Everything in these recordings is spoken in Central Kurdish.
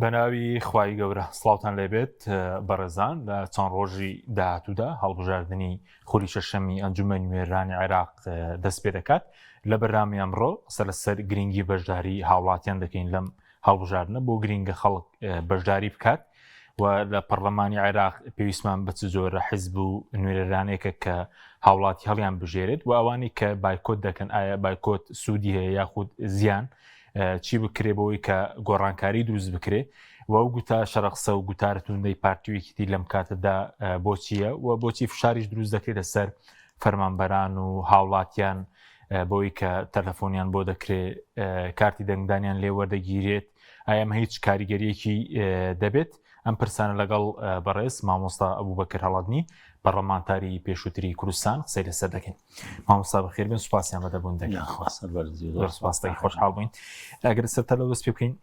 بەناوی خوای گەورە سڵاوتان لێبێت بەڕێزان لە چەند ڕۆژی داهاتوودا هەڵبژاردنی خولی شەشەمی ئەنجومەنی نوێنەرانی عێراق دەست پێ دەکات لە بەرنامی ئەمڕۆ قسە لەسەر گرنگی بەشداری هاوڵاتیان دەکەین لەم هەڵبژاردنە بۆ گرنگە خەڵک بەشداری بکات و لە پەرلەمانی عێراق پێویستمان بە چ جۆرە حزب و نوێنەرانێکە کە هاوڵاتی هەڵیان بژێرێت و ئەوانی کە بایکۆت دەکەن ئایا بایکۆت سوودی هەیە یاخود زیان چی بکرێ بۆی کە گۆڕانکاری دروست بکرێ و ئەو گوتا شەرەقسە و گوتارە توندەی پارتی و یەکێتی لەم کاتەدا بۆچییە و بۆچی فشاریش دروست دەکرێت لەسەر فەرمانبەران و هاوڵاتیان بۆی کە تەلەفۆنیان بۆ دەکرێ کارتی دەنگدانیان لێ وەردەگیرێت ئایا ئەمە هیچ کاریگەریەکی دەبێت ئەم پرسانە لەگەڵ بەڕێز مامۆستا ئەبوبەکر هەڵەدنی پەڕلەمانتاری پێشووتری کوردستان قسەی لەسەر دەکەین مامۆستا بەخێر بن سوپاسیان بەدەبوون دەکەین زۆر سوپاس دەکەین خۆشحاڵ بووین ئەگەر سەرتا لەو دەست پێ بکەین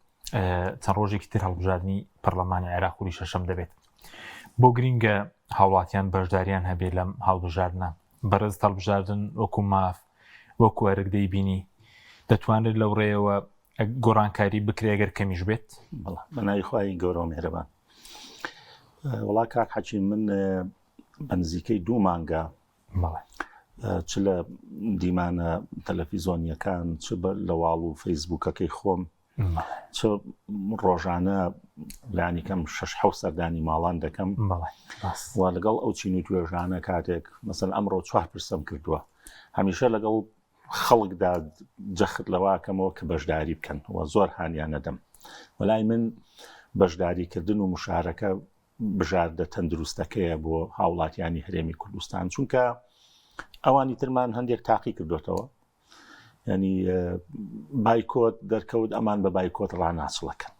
چەند ڕۆژێکی تر هەڵبژاردنی پەرلەمانی عێراق خولی شەشەم دەبێت بۆ گرینگە هاوڵاتیان بەشداریان هەبێ لەم هەڵبژاردنە بەڕێز هەڵبژاردن وەکو ماف وەکو ئەرک دەیبینی دەتوانرێت لەو ڕێیەوە گۆڕانکاری بکرێ گەر کەمیش بێت؟ بەڵێ بە ناوی خوای گەورە و میهرەبان. وەڵا کاک حەکیم من بە نزیکەی دوو مانگە چ لە دیمانە تەلەفیزۆنیەکان چ لە واڵ و فەیسبوکەکەی خۆم چ ڕۆژانە لانی کەم شش حەو سەردانی ماڵان دەکەم و لەگەڵ ئەو چین و توێژانە کاتێک مەسەن ئەمڕۆ چوار پرسم کردووە هەمیشە لەگەڵ خەڵکدا جەخت لەوە ئەکەمەوە کە بەشداری بکەن و زۆر هانیان ئەدەم. وەلای من بەشداریکردن و مشارەکە بژاردە تەندروستەکەیە بۆ هاوڵاتیانی هەرێمی کوردستان چونکە ئەوانی ترمان هەندێک تاقی کردوێتەوە ینی بایکۆت دەرکەوت ئەمان بە بایکۆت ڕناچڵەکەن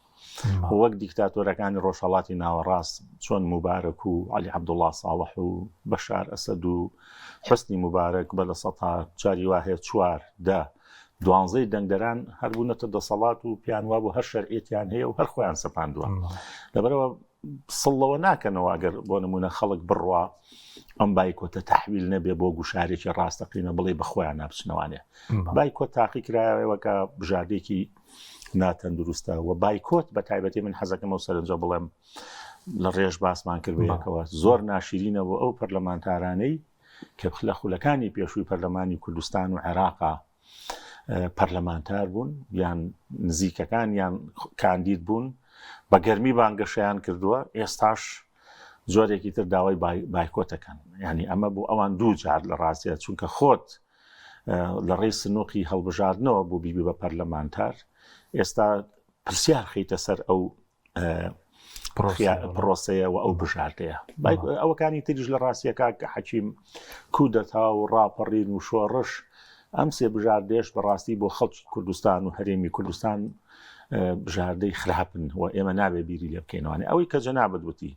وەک دیکتاتۆرەکانی ڕۆژهەڵاتی ناوەڕاست چۆن موبارەک و عەلی عەبدوڵڵا ساڵح و بەشار ئەسەد و حوسنی موبارەک بە لە سەتا جاری وا هەیە چوار، دە، دوانزەی دەنگدەران هەر بوونەتە دەسەڵات و پێیان وابوو هەر شەرعیەتیان هەیە و هەر خۆیان سەپاندووە. لەبەرئەوە سڵ لەوە ناکەنەوە ئەگەر بۆ نموونە خەڵک بڕوا ئەم بایکۆتە تەحویل نەبێ بۆ گوشارێکی ڕاستەقینە بڵێ بە خۆیان نابچنەوانێ. بایکۆت تاقی کرایەوە کە بژاردەیەکی ناتەندروستە و بایکۆت بە تایبەتی من حەزەکەم ئەو سەرنجە بڵێم لە ڕێژ باسمان کرد بەیەکەوە زۆر ناشرینە بۆ ئەو پەرلەمانتارانەی کە لە خولەکانی پێشووی پەرلەمانی کوردستان و عێراقا پەرلەمانتار بوون یان نزیکەکان یان کاندید بوون بە گەرمی بانگەشەیان کردووە ئێستاش جۆرێکی تر داوای بایکۆتەکەن ینی ئەمە بۆ ئەوان دوو جار لە ڕاستە چونکە خۆت لە ڕێی سنوقی هەڵبژاردنەوە بوو بیبی بە پەرلەمانتار ئێستا پرسیار خیتە سەر ئەو پرۆسەیە و ئەو بژاردەیە ئەوەکانی تریش لە ڕاستیەکە کە حەکیم کودەتا و ڕاپەڕین و شۆڕش ئەم سێ بژاردێش بەڕاستی بۆ خەڵکی کوردستان و هەرێمی کوردستان بژاردەی خراپن و ئێمە نابێ بیری لێ بکەینەوانێ ئەوەی کە جەنابەت وتی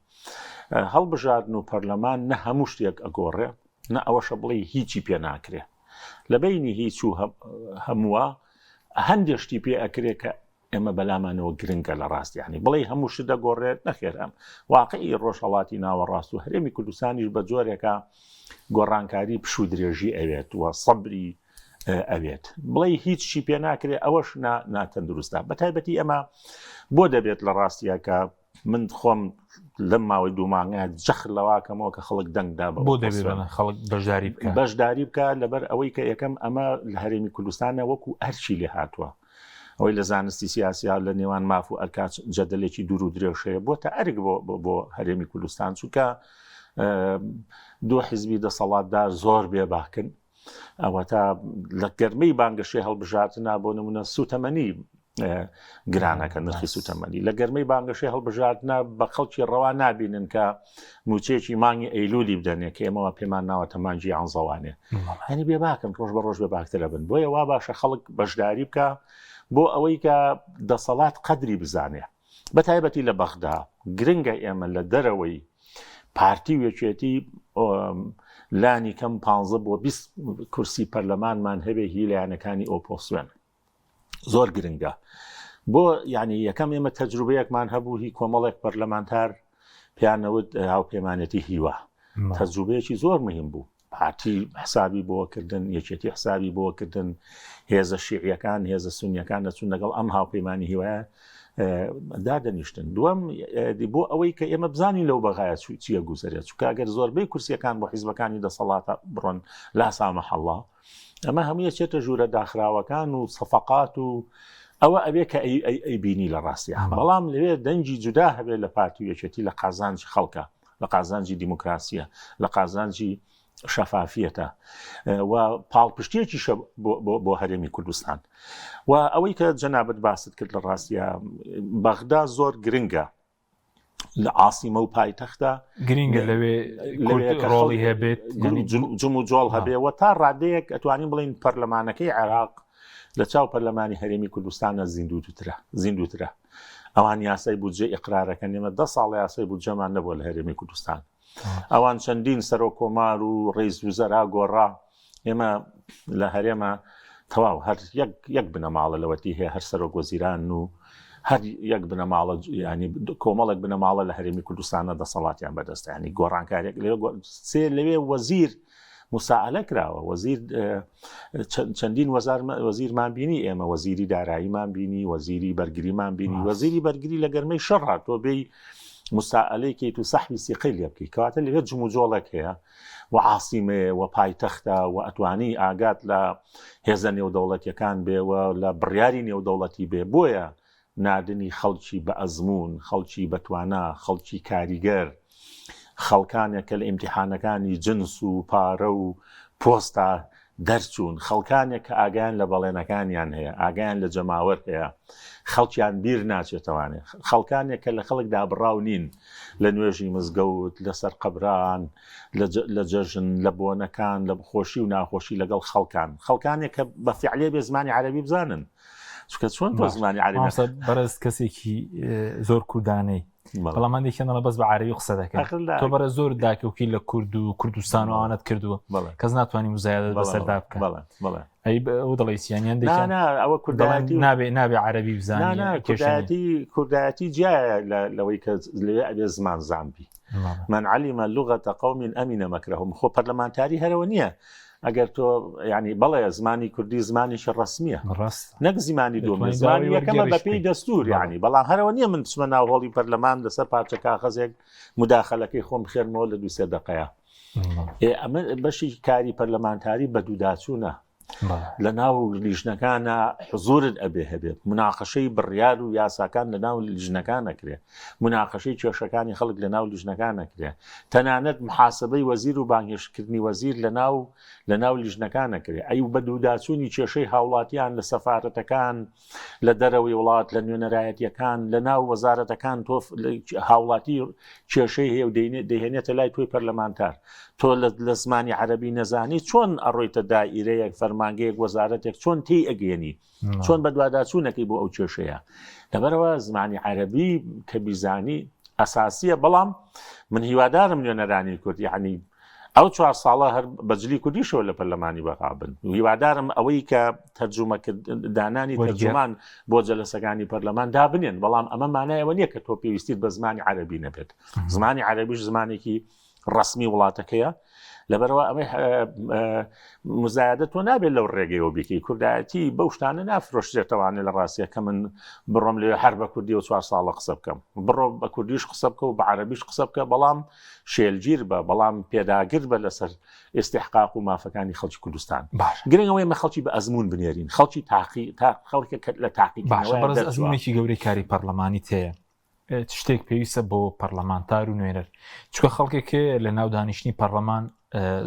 هەڵبژاردن و پەرلەمان نە هەموو شتێک ئەگۆڕێ نە ئەوەشە بڵێی هیچی پێ ناکرێ لە بەینی هیچ و هەمووە هەندێ شتی پێ ئەکرێ کە ئێمە بەلامانەوە گرنگە لە ڕاست یعنی بڵێ هەموو شت دەگۆڕێت نەخێر ئەم واقعی ڕۆژهەڵاتی ناوەڕاست و هەرێمی کوردستانیش بە جۆرێکە گۆڕانکاری پشوو درێژی ئەوێت و سەبری ئەوێت بڵێ هیچ چی پێ ناکرێ ئەوەش ناتەندروستە بە تایبەتی ئەمە بۆ دەبێت لە ڕاستیەکە من خۆم لەم ماوەی دوو مانگە جەخت لەواکەمەوە کە خەڵک دەنگ دا بۆ دەبێت خەڵک بەشداری بکە بەشداری بکە لەبەر ئەوەی کە یەکەم ئەمە لە هەرێمی کوردستانە وەکو ئەرچی لێ هاتووە ئەوەی لە زانستی سیاسیا لە نێوان ماف و ئەرکاچ جەدەلێکی دوور و درێژ هەیە بۆتە ئەرک بۆ بۆ هەرێمی کوردستان چونکە دوو حیزبی دەسەڵاتدار زۆر بێباکن ئەوە تا لە گەرمەی بانگەشەی هەڵبژاردنا بۆ نمونە سوتەمەنی گرانەکە نرخی سوتەمەنی لە گەرمەی بانگەشەی هەڵبژاردنا بە خەڵکی ڕەوا نابینن کە موچەیەکی مانگی ئەیلولی بدەنێ کە ئێمەوە پێمان ناوەتە مانگی یانزەوانێ هەنی بێباکن ڕۆژ بە ڕۆژ بێباکترە بن بۆیە وا باشە خەڵک بەشداری بکە بۆ ئەوەی کە دەسەڵات قەدری بزانێ بە تایبەتی لە بەغدا گرنگە ئێمە لە دەرەوەی پارتی و یەکێتی لانی کەم پ بۆ 20 کورسی پەرلەمانمان هەبێ هی لایەنەکانی ئۆپۆسیۆن زۆر گرنگە بۆ یعنی یەکەم ئێمە تەجروبەیەکمان هەبوو هی کۆمەڵێک پەرلەمانتار پیانەوت هاوپەیمانێتی هیوا تەجروبەیەکی زۆر مهم بوو پارتی حسابی بۆ کردن یەکێتی حسابی بۆ کردن هێزە شیعیەکان هێزە سونیەکان دەچون لەگەڵ ئەم هاوپەیمانی هیوایە. دادەنیشتن دووەم بۆ ئەوەی کە ئێمە بزانین لەو بەغایە چیە گوزەرێت چونکە ئەگەر زۆربەی کورسیەکان بۆ حیزبەکانی دەسەڵاتە بڕۆن لا سامەحەڵا ئەمە هەمووی چێتە ژوورە داخراوەکان و سەفقات و ئەوە ئەبێ کە ئەی بینی لە ڕاستیا بەڵام لەوێ دەنگی جودا هەبێت لە پارتی و یەکێتی لە قازانجی خەڵکە لە قازانجی دیموکراسیە لە قازانجی شەفافیەتە و پاڵپشتیەکیشە بۆ هەرێمی کوردستان و ئەوەی کە جەنابەت باست کرد لە ڕاستە بەغدا زۆر گرنگە لە عاسیمە و پایتەختە گرنگە لەوێ ڕۆڵی هەبێت جم و جۆڵ هەبێ و تا ڕادەیەک ئەتوانین بڵین پەرلەمانەکەی عێراق لە چاو پەرلەمانی هەرێمی کوردستانە زیندووترە زیندووترە ئەوان یاسای بودجە ئقرارەکەن ئێمە دە ساڵ یاسای بودجەمان نەبووە لە هەرێمی کوردستان ئەوان چەندین سەرۆک کۆمار و ڕیز وزەرا گۆڕا ئێمە لە هەرێمە تەواو هەر یەک یەک بنەماڵە لەوەتی هەیە هەر سەرۆک وەزیران و هەر یەک بنەماڵە ینی کۆمەڵێک بنەماڵە لە هەرێمی کوردستانە دەسەڵاتیان بەدەستە ینی گۆڕانکاریەک لەوێ سێ لەوێ وەزیر مساعلە کراوە وەزیر چەندین وەزیرمان بینی ئێمە وەزیری داراییمان بینی وەزیری بەرگریمان بینی وەزیری بەرگری لە گەرمەی شەڕ تۆ بێی مساعلەی کەیت و سەحبی سیقەی لێ بکەیت کەواتە لەوێ جموجۆڵێک هەیە و عاسیمەیە و پایتەختە و ئەتوانی ئاگات لە هێزە نێودەوڵەتیەکان بێ و لە بڕیاری نێودەوڵەتی بێ بۆیە ناردنی خەڵکی بە ئەزموون، خەڵکی بە توانا، خەڵکی کاریگەر، خەڵکانێک کە لە ئیمتیحانەکانی جنس و پارە و پۆستا دەرچوون، خەڵکانێک کە ئاگایان لە بەڵێنەکانیان هەیە، ئاگایان لە جەماوەر هەیە، خەڵکیان بیر ناچێتەوانێ، خەڵکانێک کە لە خەڵک دابڕاو نین، لە نوێژی مزگەوت، لە سەر قەبران، لە جەژن، لە بۆنەکان، لە خۆشی و ناخۆشی لەگەڵ خەڵکان، خەڵکانێک کە بە فیعلێ بێ زمانی عەرەبی بزانن. چونکە چۆن تۆ زمانی عەرەبی مامۆستا بەڕێز کەسێکی زۆر کوردانەی بەڵام هەندێکیان دەڵێن بەس بە عەرەبی قسە دەکەن تۆ بەڕێز زۆر داکۆکی لە کورد و کوردستان و ئەوانەت کردووە کەس ناتوانانی مزایدەت بەسەردا بکە ئەی ئەو دەڵێ چیان یان دەیان ئەوە کوردایەتی نابێ نابێ عەرەبی بزانانی کوردایەتی کوردایەتی جیایە لەوەی کە لەوێ ئەبێ زمان زانبی من علم لغة قوم أمن مكرهم خۆ پەرلەمانتاری هەرەوە نییە ئەگەر تۆ ینی بەڵێ زمانی کوردی زمانێکی ڕسمیە ڕاست نەک زمانی دوم زمانی یەکەمە بەپێی دەستور ینی بەڵام هەرەوە نییە من بچمە ناو هۆڵی پەرلەمان لەسەر پارچە کاغەزێک مداخلەکەی خۆم بخێنمەوە لە دووسێ دقەیە ئەمە بەشی کاری پەرلەمانتاری بە دووداچوونە لە ناو لیژنەکانە حزورت ئەبێ هەبێت مناقەشەی بڕیار و یاساکان لە ناو لیژنەکان نەکرێ مناقەشەی کێشەکانی خەڵک لە ناو لیژنەکان نەکرێ تەنانەت محاسبەی وەزیر و بانگهێشتکردنی وەزیر لە ناو لە ناو لیژنەکان نەکرێ ئەی بەدووداچوونی کێشەی هاوڵاتیان لە سەفارەتەکان لە دەرەوەی وڵات لە نوێنەرایەتیەکان لە ناو وەزارەتەکان تۆ هاوڵاتی کێشەی هەیە و دەهێنێتە لای تۆی پەرلەمانتار تۆ لە زمانی عەربی نەزانی چۆن ئەڕۆیتە دائیرەیەک فەرمانگەیەک وەزارەتێک چۆن تێی ئەگەێنی چۆن بەدواداچوونەکەی بۆ ئەو کێشەیە لەبەرەوە زمانی عەربی کە بیزانی ئەساسیە بەڵام من هیوادارم نوێنەرانی کورد یعنی ئەو چوار ساڵە هەر بەجلی کوردیشەوە لە پەرلەمانی بەغا بن هیوادارم ئەوەی کە تەرجومە دانانی تەرجومان بۆ جەلەسەکانی پەرلەمان دابنێن بەڵام ئەمە مانایەوە نییە کە تۆ پێویستیت بە زمانی عەربی نەبێت زمانی عەربیش زمانێکی ڕسمی وڵاتەکەیە لەبەرەوە ئەمەی مزایدە تۆ نابێت لەو ڕێگەیەوە بیکەی کوردایەتی بەو شتانە نافرۆشرێتەوانێ لە ڕاستیە کە من بڕۆم لێ هەر بە کوردی و چوار ساڵە قسە بکەم بڕۆ بە کوردیش قسە بکە و بە عەربیش قسە بکە بەڵام شێلگیر بە بەڵام پێداگر بە لەسەر ئیستحقاق و مافەکانی خەڵکی کوردستان باش گرنگ ئەوەیە ئێمە خەڵکی بە ئەزموون بنێرین خەڵکی تاقی تا خەڵکە کە لە باشە تاقیکردنەوەیان بەڕێز دەرچووە. ئەزموونێکی گەورەی کاری پەرلەمانیت هەیە چ شتێک پێویستە بۆ پەرلەمانتار و نوێنەر چونکە خەڵکێک هەیە لە ناو دانیشتنی پەرلەمان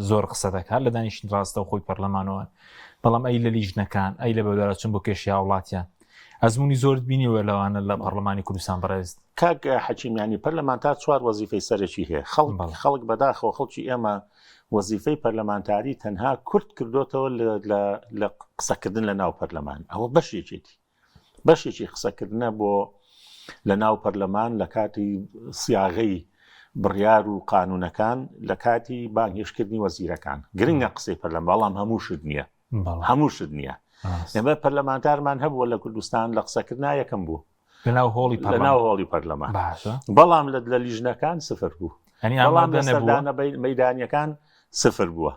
زۆر قسە دەکات لە دانیشتن ڕاستەوخۆی پەرلەمانەوە بەڵام ئەی لە لیژنەکان ئەی لە بەدواداچوون بۆ کێشەی هاوڵاتیان ئەزموونی زۆرت بینیوە لەوانە لە پەرلەمانی کوردستان بەڕێز کاک حەکیم یانی پەرلەمانتار چوار وەزیفەی سەرەکی هەیە خەڵک خەڵک بەداخەوە خەڵکی ئێمە وەزیفەی پەرلەمانتاری تەنها کورت کردوتەوە لە قسەکردن لە ناو پەرلەمان ئەوە بەشێکێتی بەشێکی قسەکردنە بۆ لە ناو پەرلەمان لە کاتی سیاغەی بڕیار و قانونەکان لە کاتی بانگهێشتکردنی وەزیرەکان گرنگە قسەی پەرلەمان بەڵام هەموو شت نییە هەموو شت نییە ئێمە پەرلەمانتارمان هەبووە لە کوردستان لە قسەکردنا یەکەم بوو لەناو هۆڵی لەناو هۆڵی پەرلەمان باشە بەڵام لە لە لیژنەکان سفر بوو بەڵام لە سەردانە مەدانیەکان سفر بووە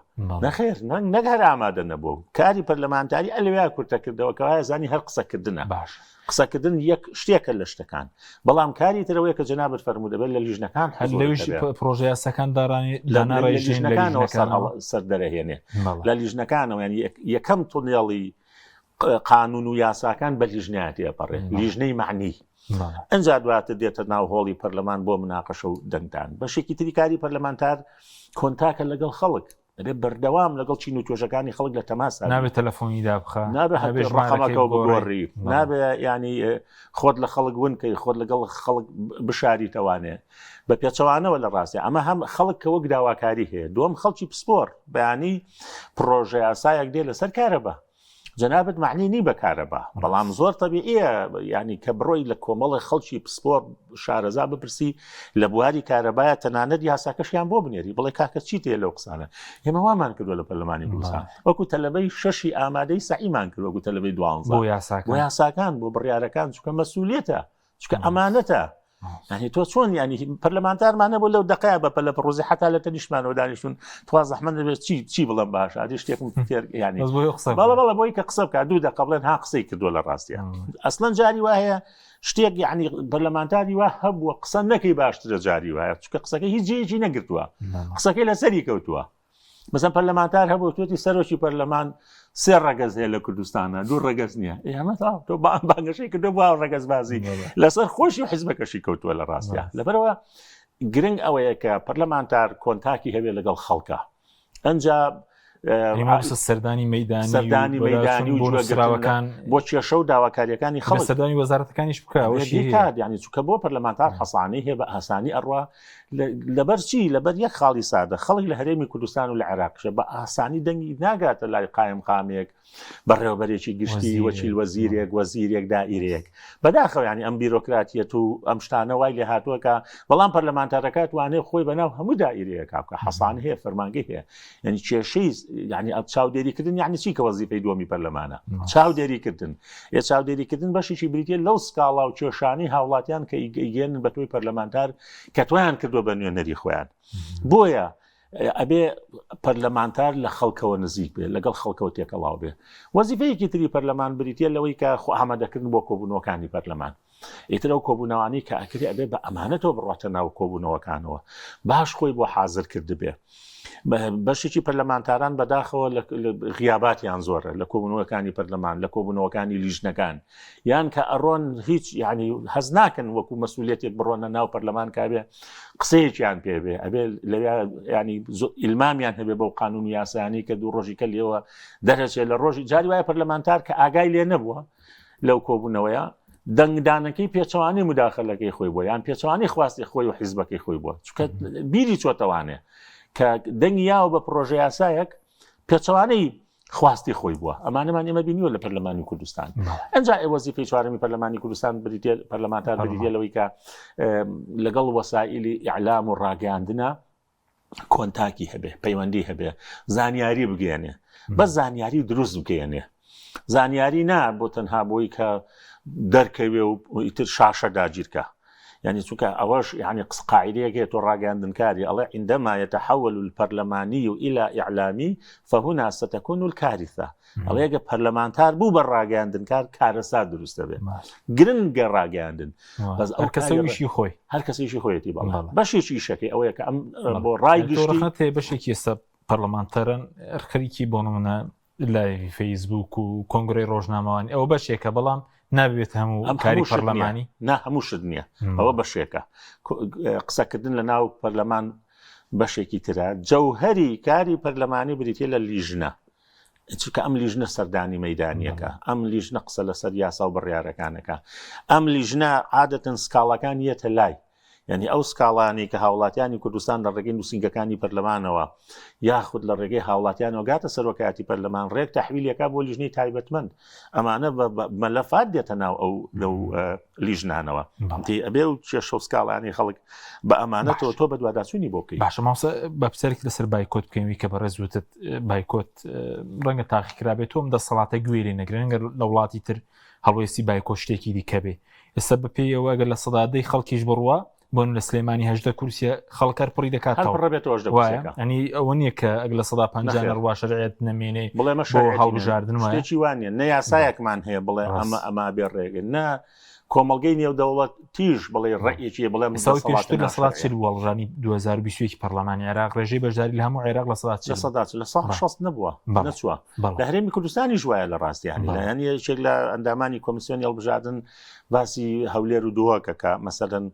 نەخێر نەک هەر ئامادە نەبوو کاری پەرلەمانتاری ئەلویا کورتە کردەوە کەوایە زانی هەر قسەکردنە باش قسەکردن یەک شتێکە لە شتەکان بەڵام کاری ترەوەی کە جەنابەت فەرموو دەبێت لە لیژنەکان پرۆژە یاساکان دارانی لە لیژنەکانەوە سەر دەرەهێنێ لە لیژنەکانەوە یان یەکەم تونێڵی قانون و یاساکان بە لیژنەیە تێپەڕێ لیژنەی معنی ئەجا دواتر دێتە ناو هۆڵی پەرلەمان بۆ مناقەشە و دەنگدان بەشێکی تری کاری پەرلەمانتار کۆنتاکە لەگەڵ خەڵک دەبێت بەردەوام لەگەڵ چین و توێژەکانی خەڵک لە تەماسا نابێت تەلەفۆنی دابخە نابێت ڕقەمەکە بگۆڕی نابێ ینی خۆت لە خەڵک ونکەی خۆت لەگەڵ خەڵک بشاریتەوانێ بە پێچەوانەوە لە ڕاستی ئەمە هەم خەڵک کە وەک داواکاری هەیە دوم خەڵکی پسپۆر بەیانی پرۆژە یاسایەک دێ لەسەر کارەبا جەنابت معنی نی بە کارەبا بەڵام زۆر تەبیعیە ینی کە بڕۆی لە کۆمەڵی خەڵکی پسپۆر شارەزا بپرسی لە بواری کارەبایە تەنانەت یاساکەشیان بۆ بنێری بڵێ کاکە چی تێ لەو قسانە ئێمە وامان کردوە لە پەرلەمانی کوردستان وەکو تەلەبەی شەشی ئامادەی سەعیمان کرد وەکو تەلەبەی دوانزە بۆ یاساکان بۆ بڕیارەکان چونکە مەسوولێتە چونکە ئەمانەتە ینی تۆ چۆن ینی پەرلەمانتارمان نەبوو لەو دقەیە بە پەلە پڕۆزی حتا لە تەنیشتمانەوە دانیشتون توا زەحمەت دەبێت چی چی بڵم باش ئادی شتێکم فێر ینی بەڵە بەڵە بۆی کە قسە بکات دوو دقە بڵێن ها قسەی کردووە لە ڕاستە ئەسڵەن جاری وا هەیە شتێک یعنی پەرلەمانتاری وا هەبووە قسە نەکەی باشترە جاری وایە چونکە قسەکە هیچ جێیەکی نەگرتووە قسەکەی لەسەری کەوتووە مەسەن پەرلەمانتار هەبوو توێتی سەرۆکی پەرلەمان سێ ڕەگەز هەیە لە کوردستانە دوو ڕەگەز نییە ئێمە تۆ بانگەشەی کردو بۆ ڕەگەزبازی لەسەر خۆشی و حیزبەکەشی کەوتووە لە ڕاستە لەبەرەوە گرنگ ئەوەیە کە پەرلەمانتار کۆنتاکی هەبێ لەگەڵ خەڵکە ئەجا سەردانی مەدانی سەردانی مەدانی و جوگرەکان بۆ کێشە و داواکاریەکانی خەڵک سەردانی وەزارەتەکانیش بکەوە ینی چکە بۆ پەرلەمانتار حەسانی هەیە بە ئاسانی ئەڕوا لەبەر چی؟ لەبەر یەک خاڵی سادە، خەڵک لە هەرێمی کوردستان و لە عێراقیشە بە ئاسانی دەنگی ناگاتە لای قایمقامێک، بەڕێوەبەرێکی گشتی، وەکیل وەزیرێک، وەزیرێک، دائیرەیەک. بەداخەوە یانی ئەم بیرۆکراتیەت و ئەم شتانە وای لێ هاتووە کە بەڵام پەرلەمانتارەکە توانێ خۆی بەناو هەموو دائیرەیەکا بکا، حەسانە هەیە، فەرمانگەی هەیە. یعنی کێشەی یعنی چاودێریکردن یعنی چی کە وەزیفەی دووەمی پەرلەمانە چاودێریکردن ئێ چاودێریکردن بەشێکی بریتە لەو سکاڵا و کێشانی هاوڵاتیان کە ئیگەێنن بە تۆی پەرلەمانتار کە تۆیان کردووە بە نوێنەری خۆیان بۆیە ئەبێ پەرلەمانتار لە خەڵکەوە نزیک بێت لەگەڵ خەڵکەوە تێکەڵاو بێ وەزیفەیەکی تری پەرلەمان بریتە لەوەی کە خۆ ئامادەکردن بۆ کۆبوونەوەکانی پەرلەمان ئیتر ئەو کۆبوونەوانەی کە ئەکرێ ئەبێ بە ئەمانەتەوە بڕاتە ناو کۆبوونەوەکانەوە باش خۆی بۆ حازر کردبێ بەشێکی پەرلەمانتاران بەداخەوە لە غیاباتیان زۆرە لە کۆبوونەوەکانی پەرلەمان لە کۆبوونەوەکانی لیژنەکان یان کە ئەڕۆن هیچ ینی هەز ناکەن وەکو مەسوولەتێک بڕۆنە ناو پەرلەمان کابێ قسەیەکیان پێبێ ئەبێ لەوێ ینی ئیلمامیان هەبێ بەو قانون یاسانی کە دوو ڕۆژی کە لێوە دەرەچێت لە ڕۆژی جاری وایە پەرلەمانتار کە ئاگای لێ نەبووە لەو کۆبوونەوەیە دەنگدانەکەی پێچەوانەی مداخلەکەی خۆی بووە یان پێچەوانەی خواستی خۆی و حیزبەکەی خۆی بووە چونکە بیری چۆتەوانێ کە دەنگی یاوە بە پرۆژە یاسایەک پێچەوانەی خواستی خۆی بووە ئەمانەمان ئێمە بینیوە لە پەرلەمانی کوردستان ئەجا ئێ وەزیفەی چوارەمی پەرلەمانی کوردستان بریتە پەرلەمانتار بریتە لەوەی کە لەگەڵ وەسائلی ئیعلام و ڕاگەیاندنە کۆنتاکی هەبێ پەیوەندی هەبێ زانیاری بگەێنێ بەس زانیاری دروست بگەێنێ زانیاری نا بۆ تەنها بۆی کە دەرکەوێ و ئیتر شاشە داگیرکە یعنی چونکە ئەوەش یعنی قس قاعدەیەک هەیە تۆ ڕاگەیاندنکاری ئەڵێ عندما يتحول البرلماني إلى إعلامي فهنا ستكون الكارثة ئەڵێ گە پەرلەمانتار بوو بە ڕاگەیاندنکار کارەسات دروست دەبێت گرنگە ڕاگەیاندن بەس ئەو کەسەویشی خۆی هەر کەسێکی خۆیەتی بەڵام بەشێکی ئیشەکەی ئەوەیە کە ئەم بۆ ڕای گشتی بەشێکی ئێستا پەرلەمانتەرن خەریکی بۆ نمونە لایڤی فەیسبوک و کۆنگرەی ڕۆژنامەوانی ئەوە بەشێکە بەڵام نابێت هەموو ئەم کاری پەرلەمانی نا هەموو شت نییە ئەوە بەشێکە قسەکردن لە ناو پەرلەمان بەشێکی ترە جەوهری کاری پەرلەمانی بریتە لە لیژنە چونکە ئەم لیژنە سەردانی مەدانیەکە ئەم لیژنە قسە لەسەر یاسا و بڕیارەکانەکە ئەم لیژنە عادەتەن سکاڵاکان یەتە لای یعنی ئەو سکاڵانی کە هاوڵاتیانی کوردستان لە ڕێگەی نووسینگەکانی پەرلەمانەوە یاخود لە ڕێگەی هاوڵاتیانەوە گاتە سەرۆکایەتی پەرلەمان ڕێک تحویلەکە بۆ لیژنەی تایبەتمەند ئەمانە بە مەلەفات دێتە ناو ئەو لەو لیژنانەوە ئەبێ و کێشە و سکاڵانی خەڵک بە ئەمانەتەوە تۆ بەدواداچوونی بۆ بکەیت باشە مامۆستا بە پرسیارێک لەسەر بایکۆت بکەین کە بەڕێز وتت بایکۆت ڕەنگە تاقیکرابێت تۆم دەسەڵاتە گوێ لێ نەگرن گەر لە وڵاتی تر هەڵوێستی بایکۆت شتێکی دیکە بێ ئێستا بەپێی ئەوە ئەگەر لە سەدا دەی خەڵکیش بڕوا. بۆن لە سلێمانی هەدە کورسیە خەڵکەر پڕی دەکاتەوە ڕێبێتەوە ئەنی ئەوە نییە کە ئەگ 50% نەڕوا شەرعێت نەمێنێ بڵێ مە هەڵبژاردن شتێکی وانە نە یاسایەکمان هەیە بڵێ ئەمە ئەما بێ ڕێگە نە کۆمەڵگەی نێودەوڵەتیش بڵێ ڕەئیەکی بڵێ ساڵی پێشتر 40% هەڵبژاردنی 2021 پەرلەمانی عێراق ڕێژەی بەشداری لە هەموو عێراق 40% 60% نەبووە نەچووە لە هەرێمی کوردستانیش وایە لە ڕاستیانی لایەن یەکێک لە ئەندامانی کۆمیسیۆنی هەڵبژاردن باسی هەولێر و دهۆکەکە مەسەلەن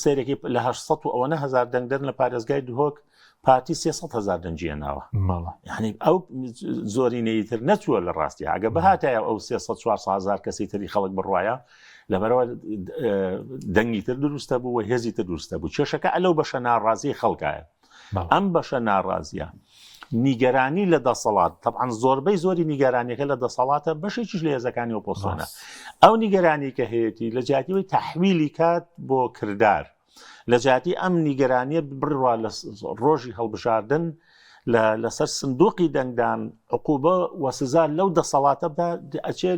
سەیرێکی لە 800 و ئەوەنە هزار دەنگدەر لە پارێزگای دهۆک پارتی 300 هزار دەنگی هێناوە یعنی ئەو زۆرینەی تر نەچووە لە ڕاستی ئەگە بهاتایە ئەو 300 400 هزار کەسی تری خەڵک بڕواە لەبەرەوە دەنگی تر دروستە بوو و هێزی تر دروستە بوو کێشەکە ئەلەو بەشە ناڕازی خەڵکایە ئەم بەشە ناڕازیە نیگەرانی لە دەسەڵات طبعا زۆربەی زۆری نیگەرانیەکە لە دەسەڵاتە بەشێکیش لە هێزەکانی ئۆپۆسۆنە ئەو نیگەرانی کە هەیەی لە جیاتیەوەی تحویلی کات بۆ کردار لە جیاتی ئەم نیگەرانیە بڕوا لە ڕۆژی هەڵبژاردن لەسەر سندوقی دەنگدان عقوبە و سزا لەو دەسەڵاتە بدا ئەچێ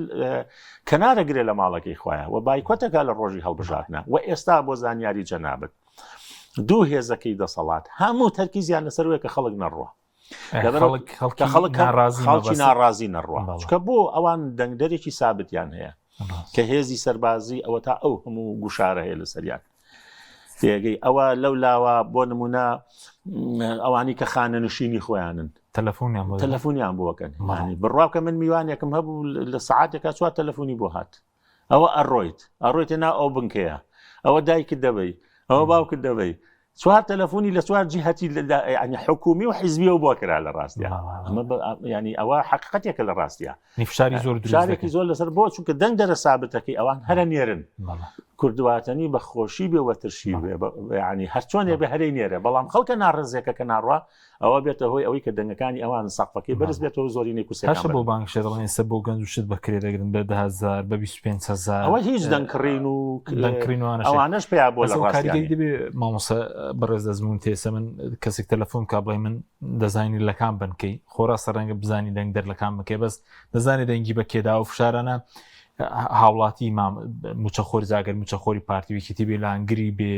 کەنارە گرێ لە ماڵەکەی خۆیان و بایکۆتەکە لە ڕۆژی هەڵبژاردنە و ئێستا بۆ زانیاری جەنابت دوو هێزەکەی دەسەڵات هەموو تەرکیزیان لەسەر وەیە کە خەڵک نەڕوە خەڵک خەڵکی ناڕازی نەڕوە چکە بۆ ئەوان دەنگدەرێکی سابتیان هەیە کە هێزی سەربازی ئەوە تا ئەو هەموو گوشارە هەیە لەسەریان تێگەی ئەوە لەو لاوە بۆ نمونە ئەوانی کە خانە نشینی خۆیانن تەلەفۆنیان تەلەفۆنیان بۆکەن بڕواکە من میوانێکم هەبوو لە سعاتێکا چوار تەلەفۆنی بۆ هات ئەوە ئەڕۆیت ئەڕۆیتە ناو ئەو بنکەیە ئەوە دایکت دەبەی ئەوە باوکت دەبەی چوار تەلەفۆنی لە چوار جیهتی ینی حکومی و حیزبیەوە بۆ کرا لە ڕاستە ئەمە ینی ئەوە حقیقەتێکە لە ڕاستە فشاری زۆر فشارێکی زۆر لەسەر بۆ چونکە دەنگ دەرە سابتەکەی ئەوان هەرە نێرن کوردواتەنی بە خۆشی بێ وەترشی بێ ینی هەرچۆنێ بە هەرەی نێرە بەڵام خەڵکە ناڕزێکە کە ناڕوا ئەوە بێتە هۆی ئەوەی کە دەنگەکانی ئەوان سەقفەکەی بەرز بێتەوە زۆرینەی کورسیەکان هەشە بۆ بانگشێ دەڵێن ئێستا بۆ گەنج و شت بە کرێ دەگرن بە 10000 بە 25000 ئەوە هیچ دەنگکڕین و دەنگکڕین و ئەوانەش ئەوانەش پیا بۆ لە بەس ئەو کاریگەری ڕاستیانی دەبێ مامۆستا بەڕێز ئەزموون تێسە من کەسێک تەلەفۆن کا بڵێ من دەزانی لە کام بنکەی خۆ ڕاستە ڕەنگە بزانی دەنگ دەر لە کام بنکەی بەس دەزانێ دەنگی بە کێدا و فشارانە هاوڵاتی موچەخۆر جاگەر موچەخۆری پارتی ویکێتی بێ لانگری بێ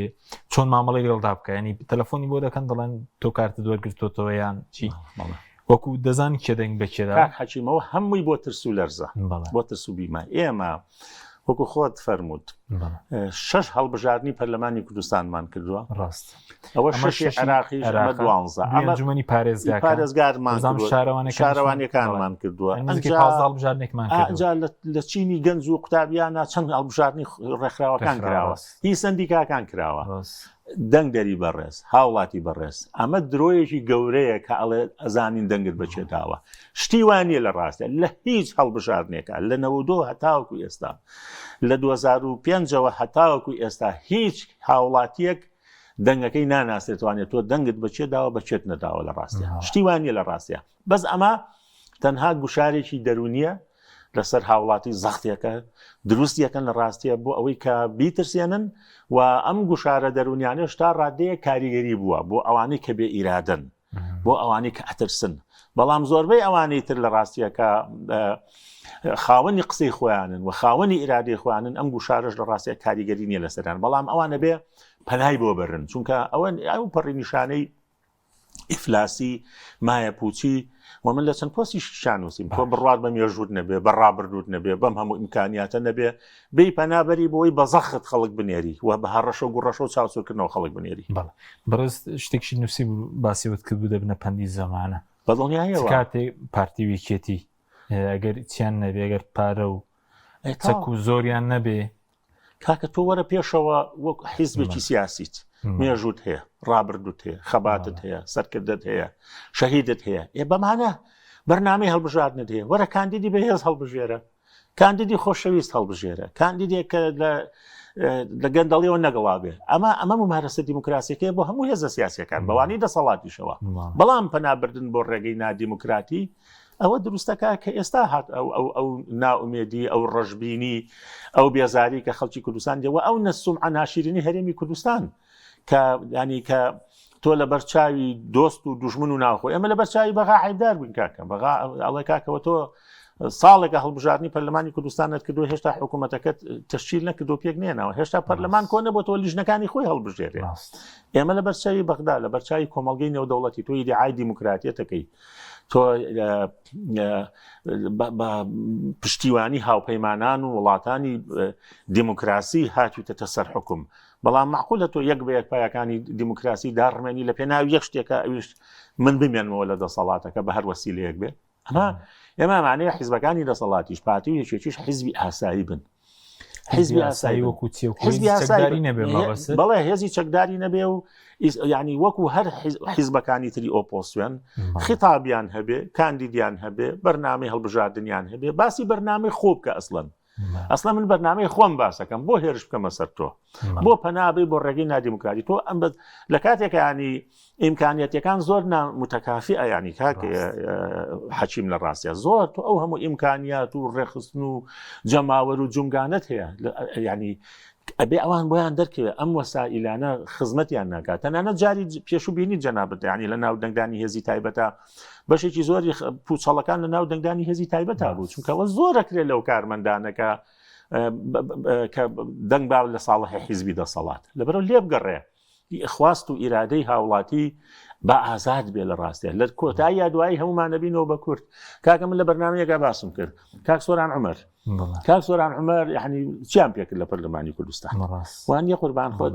چۆن مامەڵی لەگەڵدا بکە ینی تەلەفۆنی بۆ دەکەن دەڵێن تۆ کارتت وەرگرتوتەوە یان چی وەکو دەزانی کێ دەنگ بە کێدا حەکیمەوە هەمووی بۆ ترس و لەرزە بۆ ترس و بیمە ئێمە وەکو خۆت فەرمووت شەش هەڵبژاردنی پەرلەمانی کوردستانمان کردووە ڕاست ئەوە شەشی عێراقی دوانزە ئەنجومەنی پارێزگا پارێزگارمان شارەوانەکانمان کردووە ئەنجا لە چینی گەنج و قوتابیانە چەند هەڵبژاردنی ڕێکخراوەکان کراوە هی سندیکاکان کراوە دەنگ دەری بەڕێز هاوڵاتی بەڕێز ئەمە درۆیەکی گەورەیە کە ئەڵێ ئەزانین دەنگت بەچێتاوە شتی وانە لە ڕاستە لە هیچ هەڵبژاردنێکە لە نەوەدۆ هەتاوەکو ئێستا لە 2005ەوە هەتاوەکو ئێستا هیچ هاوڵاتیەک دەنگەکەی ناناسێتوانێت تۆ دەنگت بەچێ داوە بەچێت نەداوە لە ڕاستە شتی وانە لە ڕاستە بەس ئەمە تەنها گوشارێکی دەرونیە لەسەر هاوڵاتی زەختێکە دروستیەکەن لە ڕاستیە بۆ ئەوەی کە بیترسێنن و ئەم گوشارە دەرونیانش تا ڕادەیە کاریگەری بووە بۆ ئەوانەی کە بێ ئیرادن بۆ ئەوانەی کە ئەترسن بەڵام زۆربەی ئەوانەی تر لە ڕاستیەکە خاوەنی قسەی خۆیانن و خاوەنی ئیرادەی خۆیانن ئەم گوشارش لە ڕاستیە کاریگەری نییە لەسەران بەڵام ئەوانە بێ پەنای بۆ بەرن چونکە ئەوە ئەو پەڕی نیشانەی ئیفلاسی مایە پوچی و من لە چەند پۆستی شان نووسیم تۆ بڕوات بە مێژووت نەبێ بە ڕابردووت نەبێ بەم هەموو ئیمکانیاتە نەبێ بێی پەنابەری بۆی بە زەخت خەڵک بنێری و بە هەڕەشە و گوڕەشە و چاوسورکردنەوە خەڵک بنێری. بەڵێ بەڕێز شتێکشی نووسی بوو باسی وت کردبوو دەبنە پەندی زەمانە. بە دڵنیاییەوە. چ کاتێ پارتی و یەکێتی ئەگەر چیان نەبێ ئەگەر پارە و چەک و زۆریان نەبێ کاکە تۆ وەرە پێشەوە وەک حیزبێکی سیاسیت مێژوت هەیە ڕابردوت هەیە خەباتت هەیە سەرکردت هەیە شەهیدت هەیە ئێ بەمانە بەرنامەی هەڵبژاردنت هەیە وەرە کاندیدی بەهێز هەڵبژێرە کاندیدی خۆشەویست هەڵبژێرە کاندیدێک کە لە لە گەندەڵیەوە نەگەڵابێ ئەمە ئەمە ممارەسە دیموکراسیەکەی بۆ هەموو هێزە سیاسەکان بەوانی دەسەڵاتیشەوە بەڵام پەنابردن بۆ ڕێگەی نادیموکراتی ئەوە دروستەکە کە ئێستا هات ئەو ئەو ئەو نائومێدی ئەو ڕەشبینی ئەو بێزاری کە خەڵکی کوردستان دێوە ئەو نەسوم ناشیرینی هەرێمی کوردستان کە ینی کە تۆ لە بەرچاوی دۆست و دوژمن و ناوخۆ ئێمە لە بەرچاوی بەغا عیبدار بووین کاکە بەغا ئەڵێ کاکەوە تۆ. ساڵێکە هەڵبژاردنی پەرلەمانی کوردستانت کردو هێشتا حکوومەتەکەت تەشکیل نەکردو پێک نێناوە هێشتا پەرلەمان کۆ نەبێتەوە لیژنەکانی خۆی هەڵبژێرێ ئێمە لە بەرچاوی بەغدا لە بەرچاوی کۆمەڵگەی نێودەوڵەتی تۆ ئیدعای دیموکراتیەتەکەی تۆ بە پشتیوانی هاوپەیمانان و وڵاتانی دیموکراسی هاتوویتەتە سەر حکوم بەڵام معقولە تۆ یەک بە یەک پایەکانی دیموکراسی داڕمێنی لە پێناو یەک شتێکە ئەویش من بمێنمەوە لە دەسەڵاتەکە بە هەر وەسیلەیەک بێ ئەمە ئێمە مانەیە حیزبەکانی دەسەڵاتیش پارتی و یەکێتیش حیزبی ئاسایی بن حیزبی ئاسایی وەکو چی حیزبی ئاسایی نەبێ بەڵێ هێزی چەکداری نەبێ و ینی وەکو هەر حیزبەکانی تری ئۆپۆسیۆن خیتابیان هەبێ کاندیدیان هەبێ بەرنامەی هەڵبژاردنیان هەبێ باسی بەرنامەی خۆ بکە ئەسڵەن ئەسڵە من بەرنامەی خۆم باسەکەم بۆ هێرش بکەمە سەر تۆ بۆ پەنابی بۆ ڕێگەی نادیموکراتی تۆ ئەم لە کاتێکانی ئیمکانیەتەکان زۆر نامتەکافی ئەیانی کاک حەچیم لە ڕاستە زۆر تۆ ئەو هەموو ئیمکانیات و ڕێخستن و جەماوەر و جومگانت هەیە ینی ئەبێ ئەوان بۆیان دەرکەوێت ئەم وەسائیلانە خزمەتیان ناکات تەنانە جاری پێشوو بینی جەنابەت ینی لە ناو دەنگدانی هێزی تایبەتە بەشێکی زۆری پوچەڵەکان لە ناو دەنگدانی هێزی تایبەتا بوو چونکەەوە زۆرەکرێت لەو کارمەندانەکە کە دەنگ با لە ساڵحی حیزبی دەسەڵات لەبەرەوە لێبگەڕێ خواست و ئیرادەی هاوڵاتی با ئازاد بێ لە ڕاستە لە کۆتایی یا دوایی هەمومان نەبینەوە بە کورد کاکە من لە بەرنمەیەکە باسم کرد کاک سۆران عمر کاک سۆران عمر یعنی چیان پێکرد لە پەرلەمانی کوردستان وانە قوربان خۆت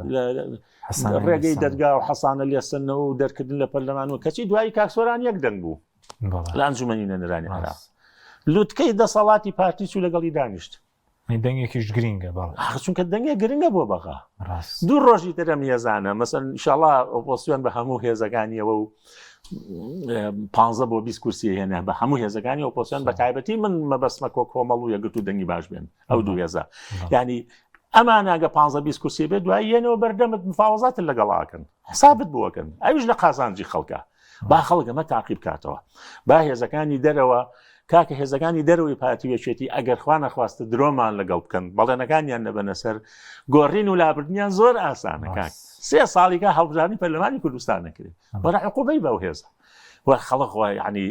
ڕێگەی دەرگا و حەسانە لێسەنەوە و دەرکردن لە پەرلەمان و کەچی دوایی کاک سۆران یەک دەنگ بوو لە ئەنجومەنی نوێنەرانی عێراق لوتکەی دەسەڵاتی پارتی چوو لەگەڵی دانیشت دەنگێکیش گرینگە بەڵێ چونکە دەنگێک گرنگە بۆ بەغا دوو ڕۆژی ترم هێزانە مەسەن ئینشاڵا ئۆپۆسیۆن بە هەموو هێزەکانیەوە و پ بۆ 20 کورسی هێنا بە هەموو هێزەکانی ئۆپۆسیۆن بە تایبەتی من مەبەستمە کۆ کۆمەڵ و یەکگرتوو دەنگی باش بێن ئەو دوو هێزە ینی ئەمانە گە پانزە 20 کورسی بێت دوایی یەنەوە بەردەمت مفاوەزاتت لەگەڵاکەن حسابت بۆکەن ئەویش لە قازانجی خەڵکە با خەڵک ئەمە تاقی بکاتەوە با هێزەکانی دەرەوە کاکە هێزەکانی دەرەوەی پارتی و یەکێتی ئەگەر خوا نەخواستە درۆمان لەگەڵ بکەن بەڵێنەکانیان نەبەنە سەر گۆڕین و لابردنیان زۆر ئاسانە کاک سێ ساڵیکە هەڵبژاردنی پەرلەمانی کوردستان نەکرێت وەرە عقوبەی بەو هێزە وە خەڵک وای یعنی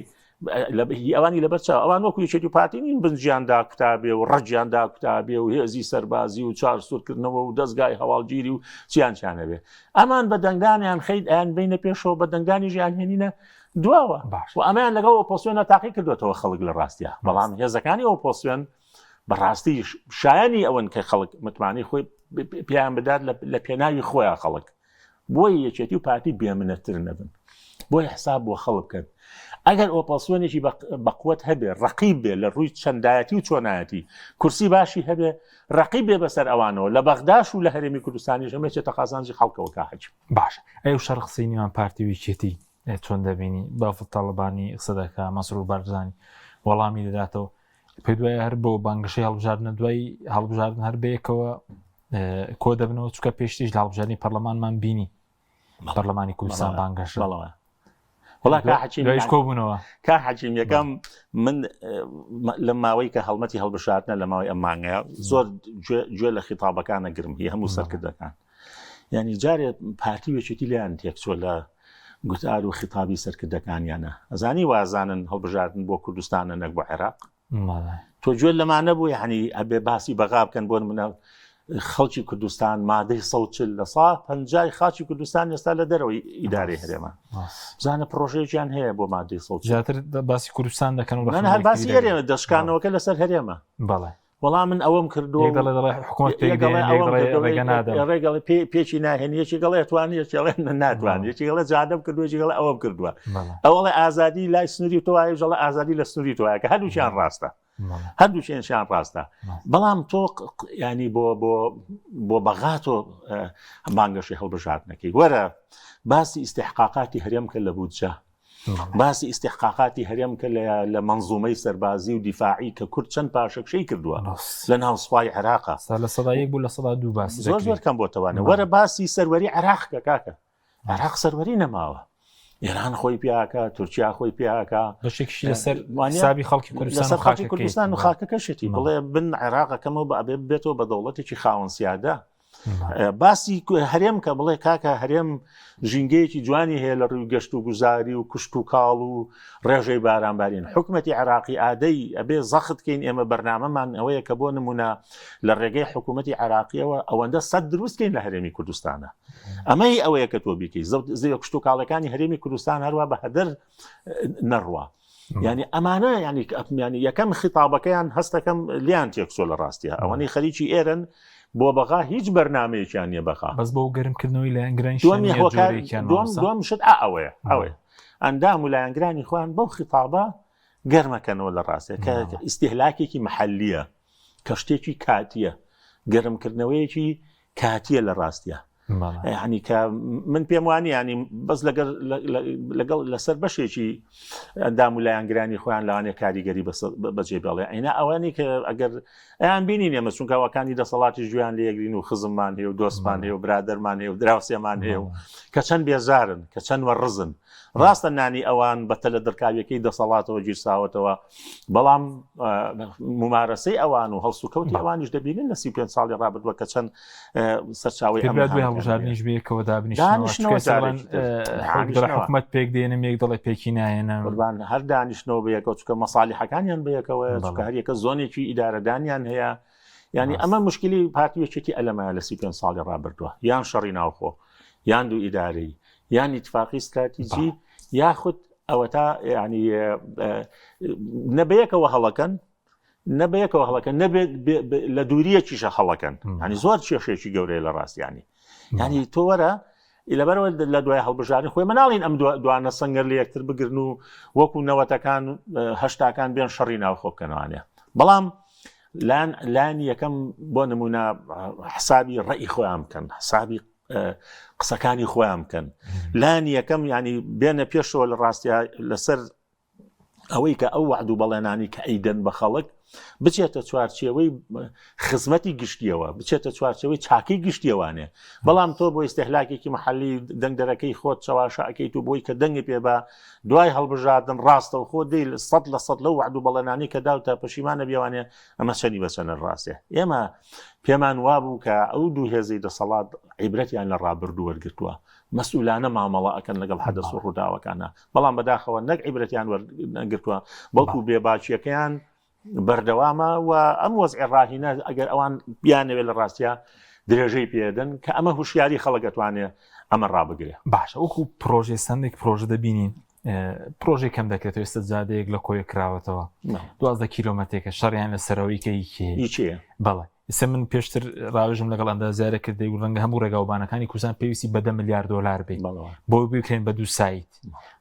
ئەوانی لەبەر چاو ئەوان وەکو یەکێتی و پارتی نین بنجیان داکوتابێ و ڕەگیان داکوتابێ و هێزی سەربازی و چار سوورکردنەوە و دەستگای هەواڵگیری و چیان چیانەبێ ئەمان بە دەنگدانیان خیت ئەیان بینە پێشەوە بە دەنگدانی ژیان هێنینە دواوە باش و ئەمەیان لەگەڵ ئۆپۆسیۆنە تاقی کردوێتەوە خەڵک لە ڕاستە بەڵام هێزەکانی ئۆپۆسیۆن بەڕاستی شایانی ئەوەن کە خەڵک متمانەی خۆی پێیان بدات لە پێناوی خۆیان خەڵک بۆیە یەکێتی و پارتی بێمنەتتر نەبن بۆیە حساب بۆ خەڵک بکەن ئەگەر ئۆپۆسیۆنێکی بەقوت هەبێ ڕقیب بێ لە ڕووی چەندایەتی و چۆنایەتی کورسی باشی هەبێ ڕقی بێ بەسەر ئەوانەوە لە بەغداش و لە هەرێمی کوردستانی ژەمێ تەقازانجی خەڵکەوە کاحج باش ئەو شەڕ قسەی نێوان پارتی و یەکێتی چۆن دەبینی بافڵ تاڵەبانی قسە دەکا مەسرور بارزانی وەڵامی دەداتەوە پێ دوای هەر بۆ بانگەشەی هەڵبژاردنە دوای هەڵبژاردن هەر بەیەکەوە کۆ دەبنەوە چکە پێشتیش لە هەڵبژاردنی پەرلەمانمان بینی پەرلەمانی کوردستان بانگەشە بەڵەوە وڵا کا حەکیم کۆبوونەوە کا حەکیم یەکەم من لە ماوەی کە هەڵمەتی هەڵبژاردنە لە ماوەی ئەم مانگەیە زۆر گوێ لە خیتابەکانە گرم هی هەموو سەرکردەکان ینی جارێ پارتی وێچێتی لیان تێکچوە لە گوتار و خیتابی سەرکردەکانیانە ئەزانی وازانن هەڵبژاردن بۆ کوردستانە نەک بۆ عێراق تۆ گوێ لەمانە بوو یعنی ئەبێ باسی بەغا بکەن بۆ منە خەڵکی کوردستان مادەی سەوچل لە سا پەنجای خاچی کوردستان ئێستا لە دەرەوەی ئیدارەی هەرێمە بزانە پرۆژەیەکیان هەیە بۆ مادەی سەوت زیاتر باسی کوردستان دەکەن و هەر باسی هەرێمە دەشکانەوەکە لەسەر هەرێمە بەڵێ وەڵا من ئەوەم کردو دەڵێ دەڵێ حکومەت ڕێگە نادەم ڕێگەڵێ پێکی ناهێنی یەکی گەڵێ توانی یەکی ئەڵێ ناتوانێت یەکی گەڵێ جادەم کردو یەکی گەڵێ ئەوەم کردووە ئەوەڵێ ئازادی لای سنووری تۆ وایە ژەڵە ئازادی لە سنووری تۆ وایە کە هەردووکیان ڕاستە هەردووکیانشیان ڕاستە بەڵام تۆ ینی بۆ بۆ بۆ بەغا تۆ بانگەشەی هەڵبژاردنەکەی وەرە باسی ئیستحقاقاتی هەرێم کە لە بودجە باسی ئیستحقاقاتی هەرێم کە لە مەنزومەی سەربازی و دیفاعی کە کورد چەند پاشەکشەی کردووە لە ناو سوپای عێراقا لە سەدا 1 بوو لە 2% باس زۆر زۆر کەم بۆتەوانە وەرە باسی سەروەری عێراق کە کاکە عێراق سەروەری نەماوە ئێران خۆی پیاکە تورکیا خۆی پیاکە بەشێکشی لەسەر حسابی خەڵکی کوردستان خەڵکی کوردستان و خاکەکەشێتی بڵێ بن عێراقەکەمەوە بە ئەبێ بێتەوە بە دەوڵەتێکی خاوەن سیادە. باسی هەرێم کە بڵێ کاکە هەرێم ژینگەیەکی جوانی هەیە لە ڕووی گەشت و گوزاری و کوشت و کاڵ و ڕێژەی بارانبارین حکومەتی عراقی ئادەی ئەبێ زەخت کەین ئێمە بەرنامەمان ئەوەیە کە بۆ نمونە لە ڕێگەی حکوومەتی عراقیەوە ئەوەندە سەد دروستکەین لە هەرێمی کوردستانە ئەمەی ئەوەیە کە تۆ بیکەی زەوی کشت و کاڵەکانی هەرێمی کوردستان هەروە بە هەدەر نەڕوا ینی ئەمانە ینی ئەپمیانی یەکەم خیتابەکەیان هەستەکەم لیان تێکچۆ لە ڕاستە ئەوەی خەریکی ئێرن بۆ بەغا هیچ بەرنمەیەکیان نیە بەغا بەس بۆ گەرمکردنەوەی لایەنگرانی دوم شت ئەوەیە ئەوەیە ئەندام و لایەنگرانی خۆیان بەو خیتابە گەرمەکەنەوە لە ڕاستە کە ئیسیهلاکێکی محلیە کە شتێکی کاتیە گەرمکردنەوەیەکی کاتیە لە ڕاستە ینی کە من پێم وانی ینی بەس لەگەر لەگەڵ لەسەر بەشێکی ئەندام و لایەنگرانی خۆیان لەوانێ کاریگەری بەجێ بێڵێ ئەینا ئەوانی کە ئەگەر ئەیان بینی ئێمە چونکەوەکانی دەسەڵاتی ژیان لەیەگرین و خزممان هەیە و دۆستمان هەیە و برادەرمان هەیە و دراوسێمان هەیە و کە چەند بێزارن کە چەند وەڕزن ڕاستە نانی ئەوان بە تەلە دڕکاویەکەی دەسەڵاتەوە گیرساوەتەوە بەڵام ممارەسەی ئەوان و هەڵسوکەوتی ئەوانیش دەبینن لە 35 ساڵی ڕابردووە کە چەند سەرچاوی ئەم دوای هەڵبژاردنیش بەیەکەوە دابنیشنەوە حکومەت پێک دێنم یەک دەڵێ پێکی نایەنە قوربان هەر دانیشتنەوە بەیەکەوە چکە مەسالیحەکانیان بەیەکەوە چکە هەریەکە زۆنێکی ئیدارەدانیان هەیە ینی ئەمە مشکلی پارتی یەکێتی ئەلەمە لە 35 ساڵی ڕابردووە یان شەڕی ناوخۆ یان دوو ئیدارەی یان ئیتفاقی ستراتیجی یاخود ئەوەتا ینی نە بەیەکەوە هەڵەکەن نە بەیەکەوە هەڵەکەن نەبێت لە دووریەکیشە هەڵەکەن ینی زۆر کێشێکی گەورەیە لە ڕاستیانی ینی تۆ وەرە لەبەرەوە لە دوای هەڵبژاردن خۆی مناڵین ئەم دوانە سەنگەر لە یەکتر بگرن و وەکو نەوەتەکان هەشتاکان بێن شەڕی ناوخۆ بکەنوانە بەڵام لان لانی یەکەم بۆ نمونە حسابی ڕێی خۆیان بکەن حسابی قسەکانی خۆیان بکەن لانی یەکەم ینی بێنە پێشەوە لە ڕاستیا لەسەر ئەوەی کە ئەو وعد و بەڵێنانی کە ئەیدەن بە خەڵک بچێتە چوارچێوەی خزمەتی گشتیەوە بچێتە چوارچەوەی چاکەی گشتیەوانێ بەڵام تۆ بۆ ئیسیهلاکێکی محلی دەنگدەرەکەی خۆت چەواشە ئەەکەیت و بۆی کە دەنگی پێ بە دوای هەڵبژاردن ڕاستە و خۆ دەی 100% لەو وعد و بەڵێنانی کە داوتە پەشیمانە بیوانێ ئەمە چەنی بەچەنە ڕاستە ئێمە پێمان وابوو کە ئەو دوو هێزەی دەسەڵات عیبرەتیان لە ڕابردوو وەرگرتووە، مەسئولانە مامەڵە ئەکەن لەگەڵ حەدەس و ڕووداوەکانا، بەڵام بەداخەوە نەک عیبرەتیان وەرنەگرتووە، بەڵکو بێباکییەکەیان بەردەوامە و ئەم وەزعی ڕاهینە ئەگەر ئەوان بیانەوێت لە ڕاستیا درێژەی پێدەن کە ئەمە هوشیاری خەڵک ئەتوانێ ئەمە ڕابگرێ. باشە وەکو پرۆژەی سندێک پرۆژە دەبینین پرۆژەی کەم دەکرێتەوە ئێستا جادەیەک لە کۆیە کراوەتەوە 12 کیلۆمەتێکە شەڕیان لە سەرەوەی کە هیچێ بەڵێ ئێستا من پێشتر ڕاوێژم لەگەڵ ئەندازیارە کرد دەیگوت ڕەنگە هەموو ڕێگاوبانەکانی کوردستان پێویستی بە 10 ملیار دۆلار بێت بۆ بکرێن بە دوو site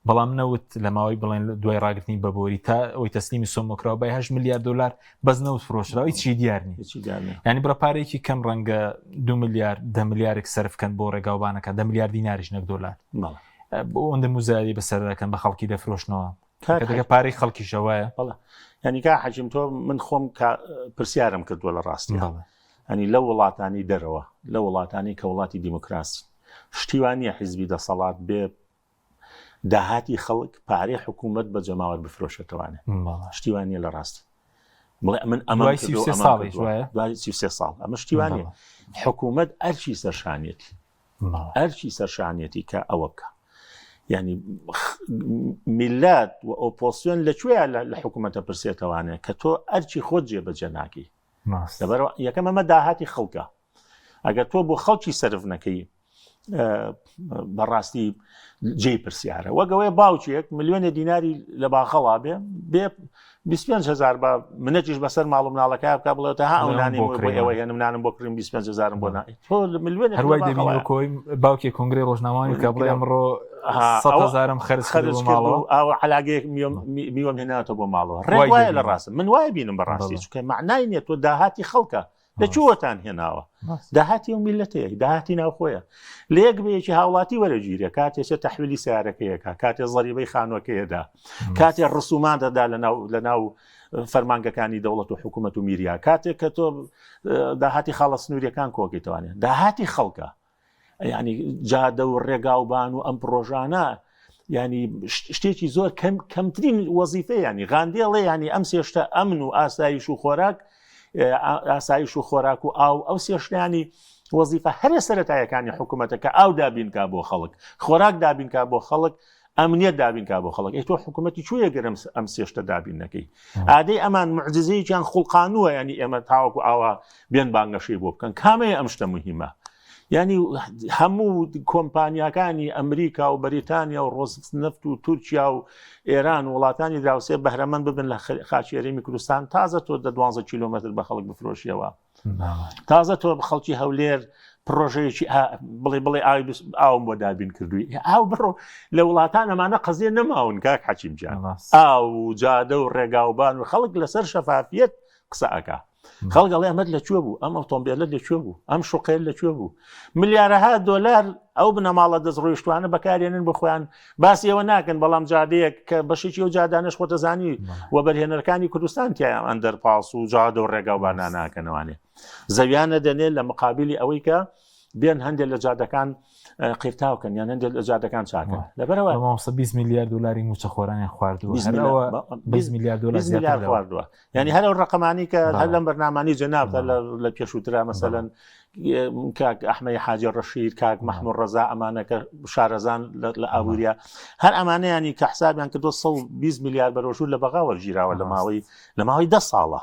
بەڵام نەوت لە ماوەی بڵێن دوای ڕاگرتنی بە بۆری تا ئەوی تەسلیمی سۆمۆکراوە بای 8 ملیار دۆلار بەس نەوت فرۆشراوە هیچی دیار نییە ینی بڕە پارێکی کەم ڕەنگە 2 ملیار 10 ملیارێک سەرف بکەن بۆ ڕێگاوبانەکە 10 ملیار دیناریش نەک دۆلار بۆ ئەوەندە موزایدەی بەسەر دەکەن بە خەڵکی دەفرۆشنەوە کاتەکە پارەی خەڵکیشە وایە بەڵێ ینی کا حەجیم تۆ من خۆم پرسیارم کردووە لە ڕاستی ئەنی لە وڵاتانی دەرەوە لە وڵاتانی کە وڵاتی دیموکراسی شتیوان نییە حیزبی دەسەڵات بێ داهاتی خەڵک پارەی حکوومەت بە جەماوەر بفرۆشێتەوانێ شتیوان نیە لە ڕاستی بڵێ من ئەمە ساڵی دوای سێ ساڵ ئەمە شتیوانە حکوومەت ئەرچی سەرشانیەتی ئەرکی سەرشانیەتی کە ئەوە بکە ینی میلات و ئۆپۆسیۆن لەکوێ لە حکوومەتە پرسێتەوانێ کە تۆ ئەرکی خۆت جێبەجێ ناکەی لەبەرەوە یەکەم ئەمە داهاتی خەڵکە ئەگەر تۆ بۆ خەڵکی سەرف نەکەی بەڕاستی جێی پرسیارە وەک ئەوەیە باوکێک ملیۆنێ دیناری لە باخەڵا بێ بێ 25 هزار بە منەتیش بەسەر ماڵ و مناڵەکە بکە بڵێتە ها ئەو نانی بۆ ئێوە هێنم نانم بۆ کڕیم 25 هزارم بۆ نای تۆ ملیۆنێک هەروای دەبینی کۆی باوکێک کۆنگرەی ڕۆژنامەوانی کە بڵێ ئەمڕۆ هزارم خەرج خەرج ماڵەوە ئەو علاگەیەک میوەم هێناتەوە بۆ ماڵەوە ڕێک وایە لە ڕاستم من وایە بینم بەڕاستی چونکە معنای نییە تۆ داهاتی خەڵکە لە کوێوەتان هێناوە داهاتی ئەو میلەتەیە داهاتی ناوخۆیە لە یەک بەیەکی هاوڵاتی وەرەگیرە کاتێ چێ تەحویلی سیارەکەیەکە کاتێ زەریبەی خانوەکەیەدا کاتێ ڕسومان دەدا لە ناو لە ناو فەرمانگەکانی دەوڵەت و حکوومەت و میریا کاتێک کە تۆ داهاتی خاڵە سنووریەکان کۆکەیتوانێت داهاتی خەڵکە ینی جادە و ڕێگاوبان و ئەم پرۆژانە ینی شتێکی زۆر کەم کەمترین وەزیفە ینی غاندێڵێ ینی ئەم سێشتە ئەمن و ئاسایش و خۆراک ئاسایش و خۆراک و ئاو ئەو سێشتیانی وەزیفە هەرە سەرەتایەکانی حکوومەتە کە ئاو دابینکا بۆ خەڵک، خۆراک دابینکا بۆ خەڵک، ئەمنیەت دابینکا بۆ خەڵک. ئەی تۆ حکوومەتی کوێیە گەر ئەم سێ شتە دابین نەکەی؟ ئادەی ئەمان موعجیزەیەکیان خوڵقانووە یانی ئێمە تاوەکو ئاوا بێن بانگەشەی بۆ بکەن. کامەیە ئەم شتە موهیمە؟ یانی هەموو کۆمپانیاکانی ئەمریکا و بەریتانیا و ڕۆسنەفت و تورکیا و ئێران و وڵاتانی دراوسێ بەهرەمەند ببن لە خاکی هەرێمی کوردستان تازە تۆ دە دوانزە کیلۆمەتر بە خەڵک بفرۆشیەوە. تازە تۆ خەڵکی هەولێر پرۆژەیەکی بڵێ بڵێ ئاوی ئاوم بۆ دابین کردووی ئاو بڕۆ لە وڵاتان ئەمانە قەزیە نەماون کاک حەکیم جان ئاو و جادە و ڕێگاوبان و خەڵک لەسەر شەفافیەت قسە ئەکا خەڵک ئەڵێ ئەمەت لەکوێ بوو ئەم ئۆتۆمبیلە لەکوێ بوو ئەم شوقەیە لەکوێ بوو ملیارەها دۆلار ئەو بنەماڵە دەست ڕۆیشتوانە بەکارێنن بۆ خۆیان باسی ئەوە ناکەن بەڵام جادەیەک کە بەشێکی ئەو جادانەش خۆتەزانی وەبەرهێنەرەکانی کوردستان تیایە ئەندەرپاس و جادە و ڕێگا و باناناکەنەوانێ زەویانە دەنێ لە مقابلی ئەوەی کە بێن هەندێک لە جادەکان قیرتاوکەن یان هەندێک لە جادەکان چاکەن لەبەرەوە مامۆستا 20 میلیارد دلاری موچەخۆرانیان خواردووە 20 میلیارد دلار خواردووە یعنی هەر ئەو ڕقەمانی کە هەر لەم بەرنامانی جەنابتە لە پێشووترا مەسەلەن کاک ئەحمەی حاجی ڕەشید کاک محمود ڕەزا ئەمانە کە شارەزان لە ئابووریە هەر ئەمانەیانی کە حسابیان کردو 120 میلیارد بەرۆژوو لە بەغا وەرگیراوە لە ماوەی لە ماوەی ده ساڵە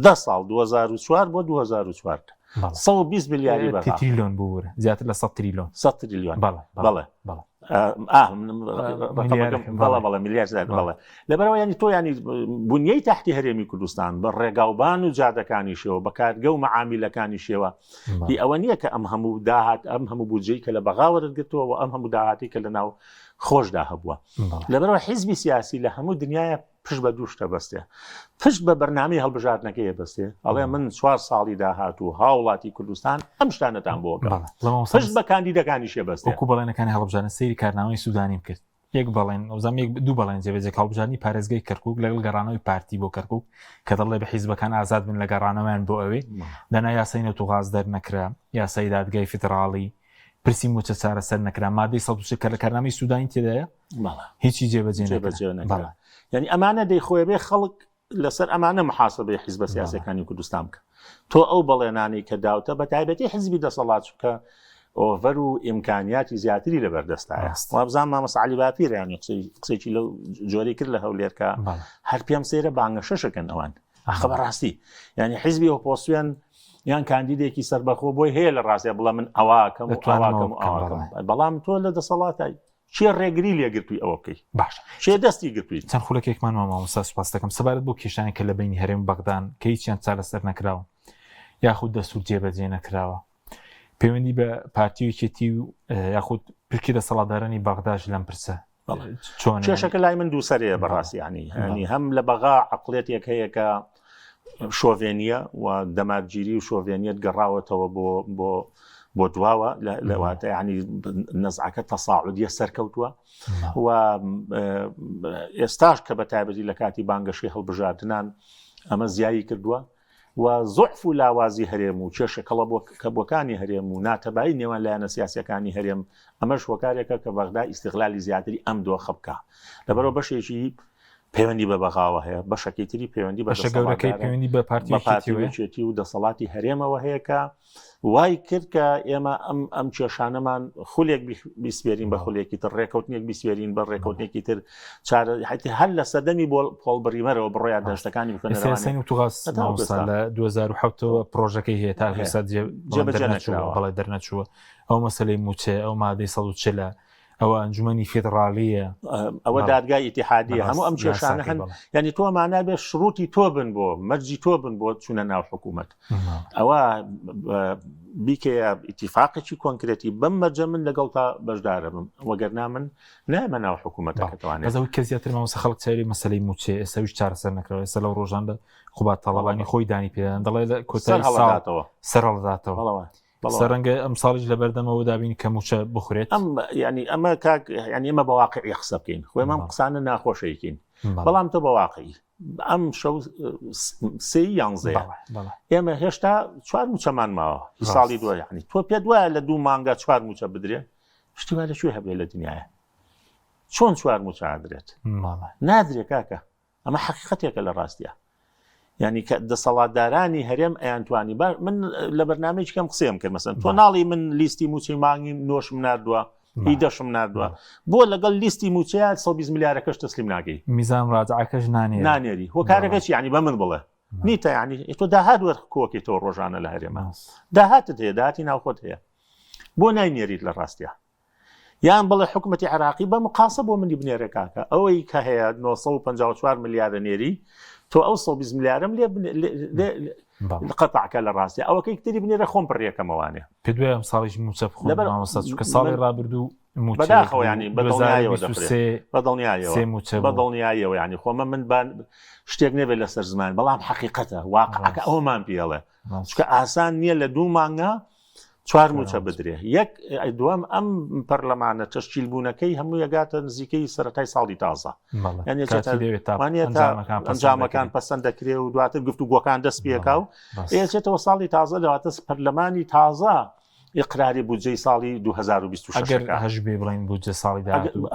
ده ساڵ 2004 بۆ 2004 120 میلیاری بەغا تریلیۆن بوو زیاتر لە 100 تریلیۆن 100 تریلیۆن بەڵێ بەڵێ بەڵێ بەڵێ بەڵێ میلیارد زیاد بەڵێ لەبەرەوە ینی تۆ ینی بنیەی تحتی هەرێمی کوردستان بە ڕێگاوبان و جادەکانیشەوە بە کارگە و مەعامیلەکانیشەوە هی ئەوە نییە کە ئەم هەموو داهات ئەم هەموو بودجەی کە لە بەغا وەرگرتووە و ئەم هەموو داهاتی کە لە ناو خۆشدا هەبووە لەبەرەوە حیزبی سیاسی لە هەموو دنیاە پشت بە دوو شتە بەستێ پشت بە بەرنامەی هەڵبژاردنەکەی بەستێ ئەڵێ من چوار ساڵی داهاتوو هاوڵاتی کوردستان ئەم شتانەتان بۆ پشت بە کاندیدەکانیشێ بەستێ وەکو بەڵێنەکانی هەڵبژاردن سەیری کارنامەی سوودانیم کرد یەک بەڵێن ئەوزام یەک دوو بەڵێن جێبەجێ هەڵبژاردنی پارێزگای کەرکک لەگەڵ گەڕانەوەی پارتی بۆ کەرکک کە دەڵێ بە حیزبەکان ئازاد بن لە گەڕانەوەیان بۆ ئەوێ دەنا یاسای نەوت و غاز دەرنەکرا یاسای دادگای فیدراڵی پرسی مووچە چارەسەر نەکرا مادەی 140 کە لە کارنامەی سوودانی تێدایە هیچی جێبەجێ نەکرا یعنی ئەمانە دەیخۆێ بێ خەڵک لەسەر ئەمانە محاسبەی حیزبە سیاسەکانی کوردستان بکە تۆ ئەو بەڵێنانەی کە داوتە بە تایبەتی حزبی دەسەڵات چکە ئۆڤەر و ئیمکانیاتی زیاتری لە بەردەستایە وابزان مامۆستا علی باپیر ینی قسەی لەو جۆری کرد لە هەولێرکە هەر پێم سەیرە بانگەشەشەکەن ئەوان ئاخە بەڕاستی یعنی حیزبی ئۆپۆسیۆن یان کاندیدێکی سربەخۆ بۆی هەیە لە ڕاستە بڵێ من ئەوواکەم ئەوواکەم ئەوواکەم بەڵام تۆ لە دەسەڵاتای چێ ڕێگری لێگرتووی ئەوە بکەی باش چێ دەستی گرتووی چەند خولەکێکمان ما مامۆستا سوپاس دەکەم سەبارەت بۆ کێشانی کە لە بینی هەرێم بەغدان کە هیچیان چارەسەر نەکراوە یاخود دەستور جێبەجێ نەکراوە پەیوەندی بە پارتی و یەکێتی و یاخود پشکی دەسەڵاتدارانی بەغداش لەم پرسە چۆن کێشەکە لای من دوو سەرەیە بەڕاستی ینی هەنی هەم لە بەغا عقلێتێک هەیە کە شۆڤێنیە و دەمارگیری و شۆڤێنیەت گەڕاوەتەوە بۆ بۆ بۆ دواوە لەواتە ینی نەزعەکە تەساعودیە سەرکەوتووە و ئێستاش کە بە تایبەتی لە کاتی بانگەشەی هەڵبژاردنان ئەمە زیایی کردووە و زعف و لاوازی هەرێم و کێشە کەڵەکەبووەکانی هەرێم و ناتەبایی نێوان لایەنە سیاسیەکانی هەرێم ئەمەش هۆکارێکە کە بەغدا ئیستغلالی زیاتری ئەم دۆخە بکا لەبەرەوە بەشێکی پەیوەندی بە بەغاوە هەیە بەشەکەی تری پەیوەندی بە گەورەکەی پەیوەندی بە پارتی یەکێتی و دەسەڵاتی هەرێمەوە هەیە کە وای کرد کە ئێمە ئەم ئەم کێشانەمان خولێک بیسپێرین بە خولێکی تر ڕێکەوتنێک بیسپێرین بە ڕێکەوتنێکی تر چارە حتی هەر لە سەردەمی بۆ پۆڵ بڕیمەرەوە بڕۆیان دەشتەکانی بکەنەوە توغاز لە 2007ەوە پرۆژەکەی هەیە تا ئێستا جێبەجێ نەکراوە بەڵێ دەرنەچووە ئەو مەسلەی موچێ ئەو مادەی 140 ئەوە ئەنجومەنی فیدڕاڵیە ئەوە دادگای ئیتیحادیە هەموو ئەم کێشانە هەن یعنی تۆ مانا بێ شروتی تۆ بن بۆ مەرجی تۆ بن بۆ چوونە ناو حکوومەت ئەوە بیکەیە ئیتیفاقێکی کۆنکرێتی بەم مەرجە من لەگەڵ تا بەشدارە بم وەگەرنا من نایمە ناو حکوومەتەکەتوانێت ئەوەی کە زیاتر مامۆستا خەڵک چاوی مەسەلەی مووچەیە ئێستا ویش چارەسەر نەکراوە ئێستا لەو ڕۆژاندا قوباد تاڵەبانی خۆی دانی پێدان دەڵێ لە کۆتایی ساڵ هەڵداتەوە سەر هەڵداتەوە سەرەنگە ئەم ساڵیش لە بەردەمەوە دابین کە مووچە بخورێت ئەم ینی ئەمە کاک ینی ئەمە بە واقعی قسە بکەین خۆێمان قسانە ناخۆشەیەکین بەڵام تۆ بە واقعی ئەم شەو سێ یانزەیە ئێمە هێشتا چوار موچەمان ماوە ساڵی دووە یعنی تۆ پێت وایە لە دوو مانگا چوار موچە بدرێ شتی وا لە کوێ هەبێ لە دنیاە چۆن چوار موچە ئادرێت نادرێ کاکە ئەمە حقیقەتێکە لە ڕاستە. یعنی کە دەسەڵاتدارانی هەرێم ئەیانتوانی با من لە بەرنامەیەکی کەم قسەم کرد مەسەن تۆ ناڵی من لیستی موچەی مانگی نۆشم ناردووە هی دەشم ناردووە بۆ لەگەڵ لیستی موچەیە 120 ملیارەکەش تەسلیم ناکەی میزان ڕاجعەکەش نانێری نانێری هۆکارەکە چی یعنی بە من بڵێ نیتە یعنی تۆ داهات وەر کۆکەیتەوە ڕۆژانە لە هەرێمە داهاتت هەیە داهاتی ناوخۆت هەیە بۆ ناینێریت لە ڕاستیا یان بڵێ حکومەتی عێراقی بە مقاسە بۆ منی بنێرە کاکە ئەوەی کە هەیە 954 ملیارە نێری تۆ ئەو 120 ملیارم لێ قەتعکە لە ڕاستی ئەوەکەی تری بنێرە خۆم پڕیەکەمەوانێ پێ دوای ئەم ساڵیش موچە بخۆن لەبەر مامۆستا چونکە ساڵی ڕابردوو بەداخەوە ینی بەدڵنیایەوە بەدڵنیایەوە بە دڵنیایەوە ینی خۆمە من بان شتێک نەبێت لەسەر زمان بەڵام حقیقەتە واقعەکە ئەومان پێڵێ چکە ئاسان نییە لە دوو مانگە چوار موچە بدرێ یەک دووەم ئەم پەرلەمانە تەشکیل بوونەکەی هەموو یەگاتە نزیکەی سەتای ساڵی تازە ئەنجامەکان پەسەند دەکرێ و دواتر گفت و گۆکان دەست پێکا و ئێچێتەوە ساڵی تازە لەواتە پەرلەمانی تازە ئقراری بودجەی ساڵی 2026 ئەگەر هەش بێ بڵین بودجە ساڵی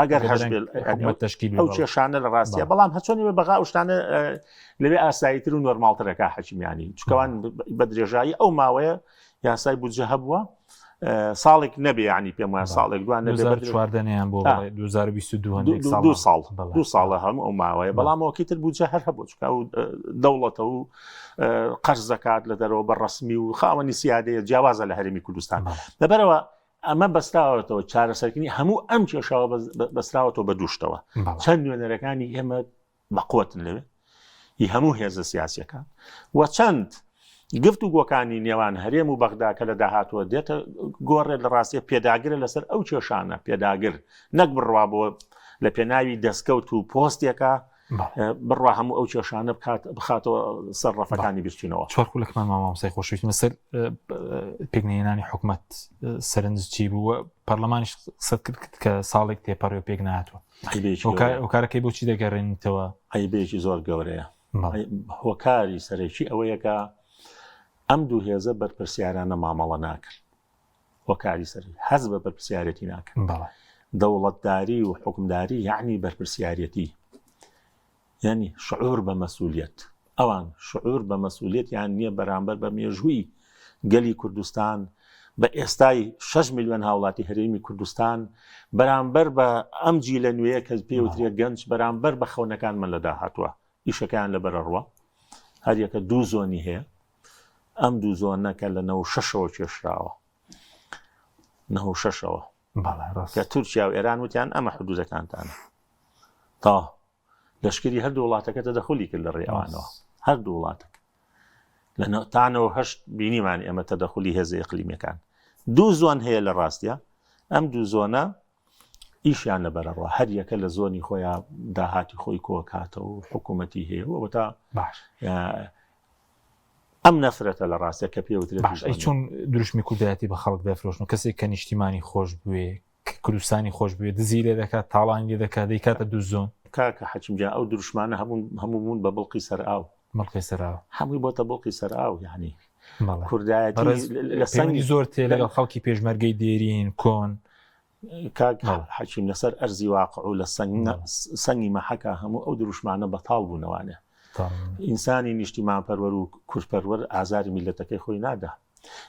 ئەگەر هەش بێ تشکیل ئەو کێشانە لە ڕاستیە بەڵام هەچۆنی بە بەغا شتانە لەوێ ئاساییتر و نۆرماڵترەکە حەکیمیانی چکەوان بە درێژایی ئەو ماوەیە یاسای بودجە هەبووە ساڵێک نەبێ ینی پێم وایە ساڵێک دوان نەبێ بۆ 2022 ساڵ دو ساڵە هەموو ئەو ماوەیە بەڵام ئەوکی تر بودجە هەر هەبوو چکە و دەوڵەتە و قەرز دەکات لە دەرەوە بە ڕسمی و خاوەنی سیادەیە جیاوازە لە هەرێمی کوردستان لەبەرەوە ئەمە بەستراوەتەوە چارەسەرکردنی هەموو ئەم کێشەوە بەستراوەتەوە بە دووشتەوە چەند نوێنەرەکانی ئێمە بەقوەتن لەوێ ی هەموو هێزە سیاسیەکان و چەند گفت و گۆکانی نێوان هەرێم و بەغدا کە لە داهاتوە دێتە گۆڕێت لە ڕاستیە پێداگرە لەسەر ئەو کێشانە پێداگر نەک بڕوا بۆ لە پێناوی دەستکەوت و پۆستێکە بڕوا هەموو ئەو کێشانە بکات بخاتەوە سەر ڕەفەکانی بیرچوونەوە چوار خولەکمان مامۆستای خۆشەویست لەسەر پێکنەهێنانی حکومەت سەرنج چی بوو پەرلەمانیش قسەت کرد کە ساڵێک تێپەڕی و پێک نهاتوە هۆکارەکەی بۆچی دەگەڕێنیتەوە؟ عەیبەیەکی زۆر گەورەیە. هۆکاری سەرەکی ئەوەیە کە ئەم دوو هێزە بەرپرسیارانە مامەڵە ناکەن. هۆکاری سەرەکی هەست بە بەرپرسیارێتی ناکەن. دەوڵەتداری و حوکمداری یەعنی بەرپرسیارێتی. یانی شعور بە مەسئولیەت. ئەوان شعور بە مەسئولیەتیان نییە بەرامبەر بە مێژووی گەلی کوردستان، بە ئێستای شەش ملیۆن هاوڵاتی هەرێمی کوردستان، بەرامبەر بە ئەم جیلە نوێیە کە پێی وترێ گەنج، بەرامبەر بە خەونەکانمان لە داهاتووە. ئیشەکەیان لەبەرەڕوە. هەریەکە دوو زۆنی هەیە. ئەم دوو زۆنە کە لە نەوە شەشەوە کێشراوە. نەوە شەشەوە. کە تورکیا و ئێران وتیان ئەمە حدودەکانتانە. تەواو. لەشکری هەردوو وڵاتەکە تەدەخولی کرد لە ڕێی ئەوانەوە هەردوو وڵاتەکە لە تانەوە هەشت بینیمان ئێمە تەدەخولی هێزە ئیقلیمیەکان دوو زۆن هەیە لە ڕاستە ئەم دوو زۆنە ئیشیان لە بەرەڕوە هەر یەکە لە زۆنی خۆیان داهاتی خۆی کۆکاتەوە و حکوومەتی هەیە و تا باش ئەم نەفرەتە لە ڕاستە کە پێوترێت باش ئەی چۆن دروشمی کوردایەتی بە خەڵک دەفرۆشن کەسێک کە نیشتیمانی خۆش بوێ کوردستانی خۆش بوێ دزی لێ دەکات تاڵانی لێ دەکات دەیکاتە دوو زۆن. کاکە حەکیم گیان ئەو دروشمانە هەبوون هەموو بوون بە بڵقی سەر ئاو. بڵقی سەر ئاو. هەمووی بۆتە بڵقی سەر ئاو یانی کوردایەتی لە سەنگی زۆر تێ لەگەڵ خەڵکی پێشمەرگەی دێرین کۆن. کاک حەکیم لەسەر ئەرزی واقع و لە سەنگی مەحەکا هەموو ئەو دروشمانە بەتاڵ بوونەوانێ. ئینسانی نیشتیمانپەروەر و کوردپەروەر ئازاری میللەتەکەی خۆی نادا.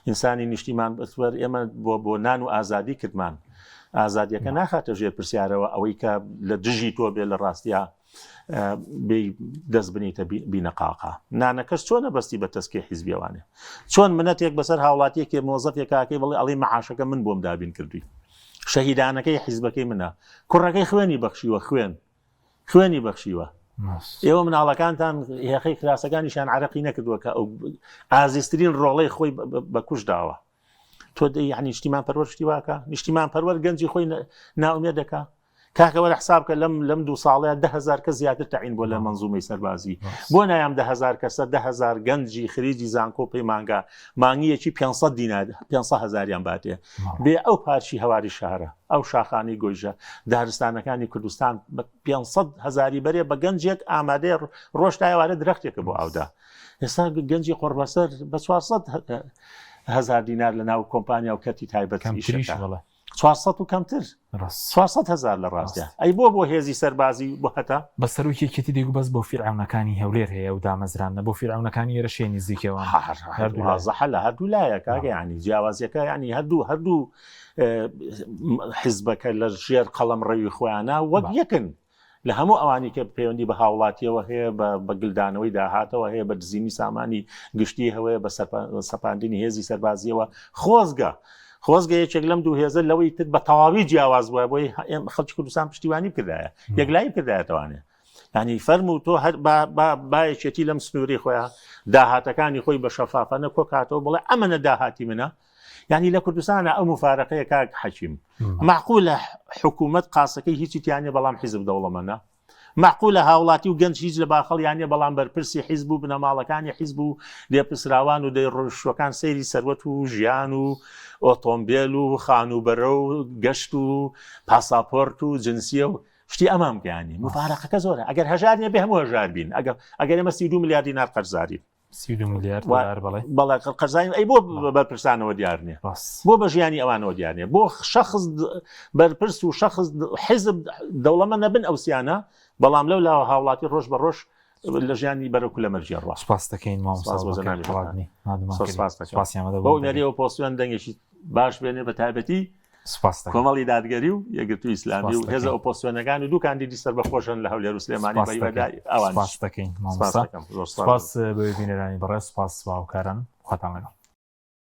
ئینسانی نیشتیمان بەسوەر ئێمە بۆ بۆ نان و ئازادی کردمان ئازادیەکە ناخاتە ژێر پرسیارەوە ئەوەی کە لە دژی تۆ بێ لە ڕاستیا بێ دەست بنیتە بینەقاقا نانەکەش چۆنە بەستی بە تەسکی حیزبیەوانێ چۆن منەتێک بەسەر هاوڵاتیەکێ مۆزەفێکاکەی بڵێ ئەڵی معاشەکە من بۆم دابین کردووی شەهیدانەکەی حیزبەکەی منە کوڕەکەی خوێنی بەخشیوە خوێن خوێنی بەخشیوە ئێوە مناڵەکانتان هێخەی کراسەکانیشان عرەقی نەکردووە کە ئەو ئازیزترین ڕۆڵەی خۆی بە کوش داوە تۆ دەی یعنی نیشتیمان پەروەر شتی واکە نیشتیمان پەروەر گەنجی خۆی ناومێ دەکا کاکە وەرە حساب کە لەم لەم دوو ساڵەیە دههزار کە زیاتر تەعین بۆ لە منزومەی سەربازی بۆ نایام دههزار کەسە دههزار گەنجی خریجی زانکۆ پەیمانگا مانگیەکی 500 دینار 500 هزاریان باتێ بێ ئەو پارچی هەواری شارە ئەو شاخانەی گۆیژە، دارستانەکانی کوردستان بە 500 هەزاری بەرێ بە گەنجێک ئامادەیە ڕۆژ تا ئێوارە درەختێکە بۆ ئاودا. ئێستا گەنجی قۆڕبەسەر بە 400 هەزار دینار لە ناو کۆمپانیا و کەرتی تایبەت کەمتریش ئیشەکە. بەڵێ. 400 و کەمتر 400 هزار لە ڕاستە ئەی بۆ بۆ هێزی سەربازی بۆ هەتا بە سەرۆکی یەکێتی دەیگو بەس بۆ فیرعەونەکانی هەولێر هەیە و دامەزراندنە بۆ فیرعەونەکانی ئێرە شێ نزیکەوە هەردوو لە هەردوو لایە کاکە ینی جیاوازیەکە ینی هەردوو هەردوو حیزبەکە لە ژێر قەڵەم ڕەوی خۆیانە وەک یەکن لە هەموو ئەوانی کە پەیوەندی بە هاوڵاتیەوە هەیە بە گلدانەوەی داهاتەوە هەیە بە دزینی سامانی گشتی هەوەیە بە سەپاندنی هێزی سەربازیەوە خۆزگە خۆزگە یەکێک لەم دوو هێزە لەوەی تر بە تەواوی جیاواز بووە بۆی خەڵکی کوردستان پشتیوانی بکردایە یەکلایی بکردایەتەوانێ ینی فەرمو تۆ هەر باەکێتی لەم سنووری خۆیان داهاتەکانی خۆی بە شەفافانە کۆکاتەوە بڵێ ئەمەە داهاتی منە یعنی لە کوردستانە ئەو مفارەقەیە کاک حەکیم معقولە حکوومەت قاسەکەی هیچی تیانە بەڵام حیزب دەوڵەمەنە معقولە هاوڵاتی و گەنج هیچ لە باخەڵیانە بەڵام بەرپرسی حیزب و بنەماڵەکانی حیزب و لێپرسراوان و دەیڕۆشتوەکان سەیری سەروەت و ژیان و ئۆتۆمبێل و خانووبەرە و گەشت و پاساپۆرت و جنسیە و شتی ئەمان بکەیانی مفارەقەکە زۆرە ئەگەر هەژار نیە بێ هەموو هەژار بین ئەگەر ئەگەر ئێمە 32 میلیارد دینار قەرزارین 32 میلیارد دلار بەڵێ بەڵێ قەرزارین ئەی بۆ بەرپرسانەوە دیار نییە بۆ بە ژیانی ئەوانەوە دیار نییە بۆ شخص بەرپرس و شخص حیزب دەوڵەمە نەبن ئەوسیانە بەڵام لەو لاوە هاوڵاتی ڕۆژ بە ڕۆژ لە ژیانی بەرەو کولە مەرجی ڕوا سپاس دەکەین مامۆستا بۆ نەریەوە پۆستیان دەنگێکی باش بێنێ بە تایبەتی کۆمەڵی دادگەری و یەکگرتووی ئیسلامی و هێزە ئۆپۆسیۆنەکان و دوو کاندیدی سەربەخۆشن لە هەولێر و سلێمانی بە هیواداری ئەوان. سپاس دەکەین مامۆستا. سپاس بە بینەرانی بەڕێز سپاس باوکاران خواتان لەگەڵ.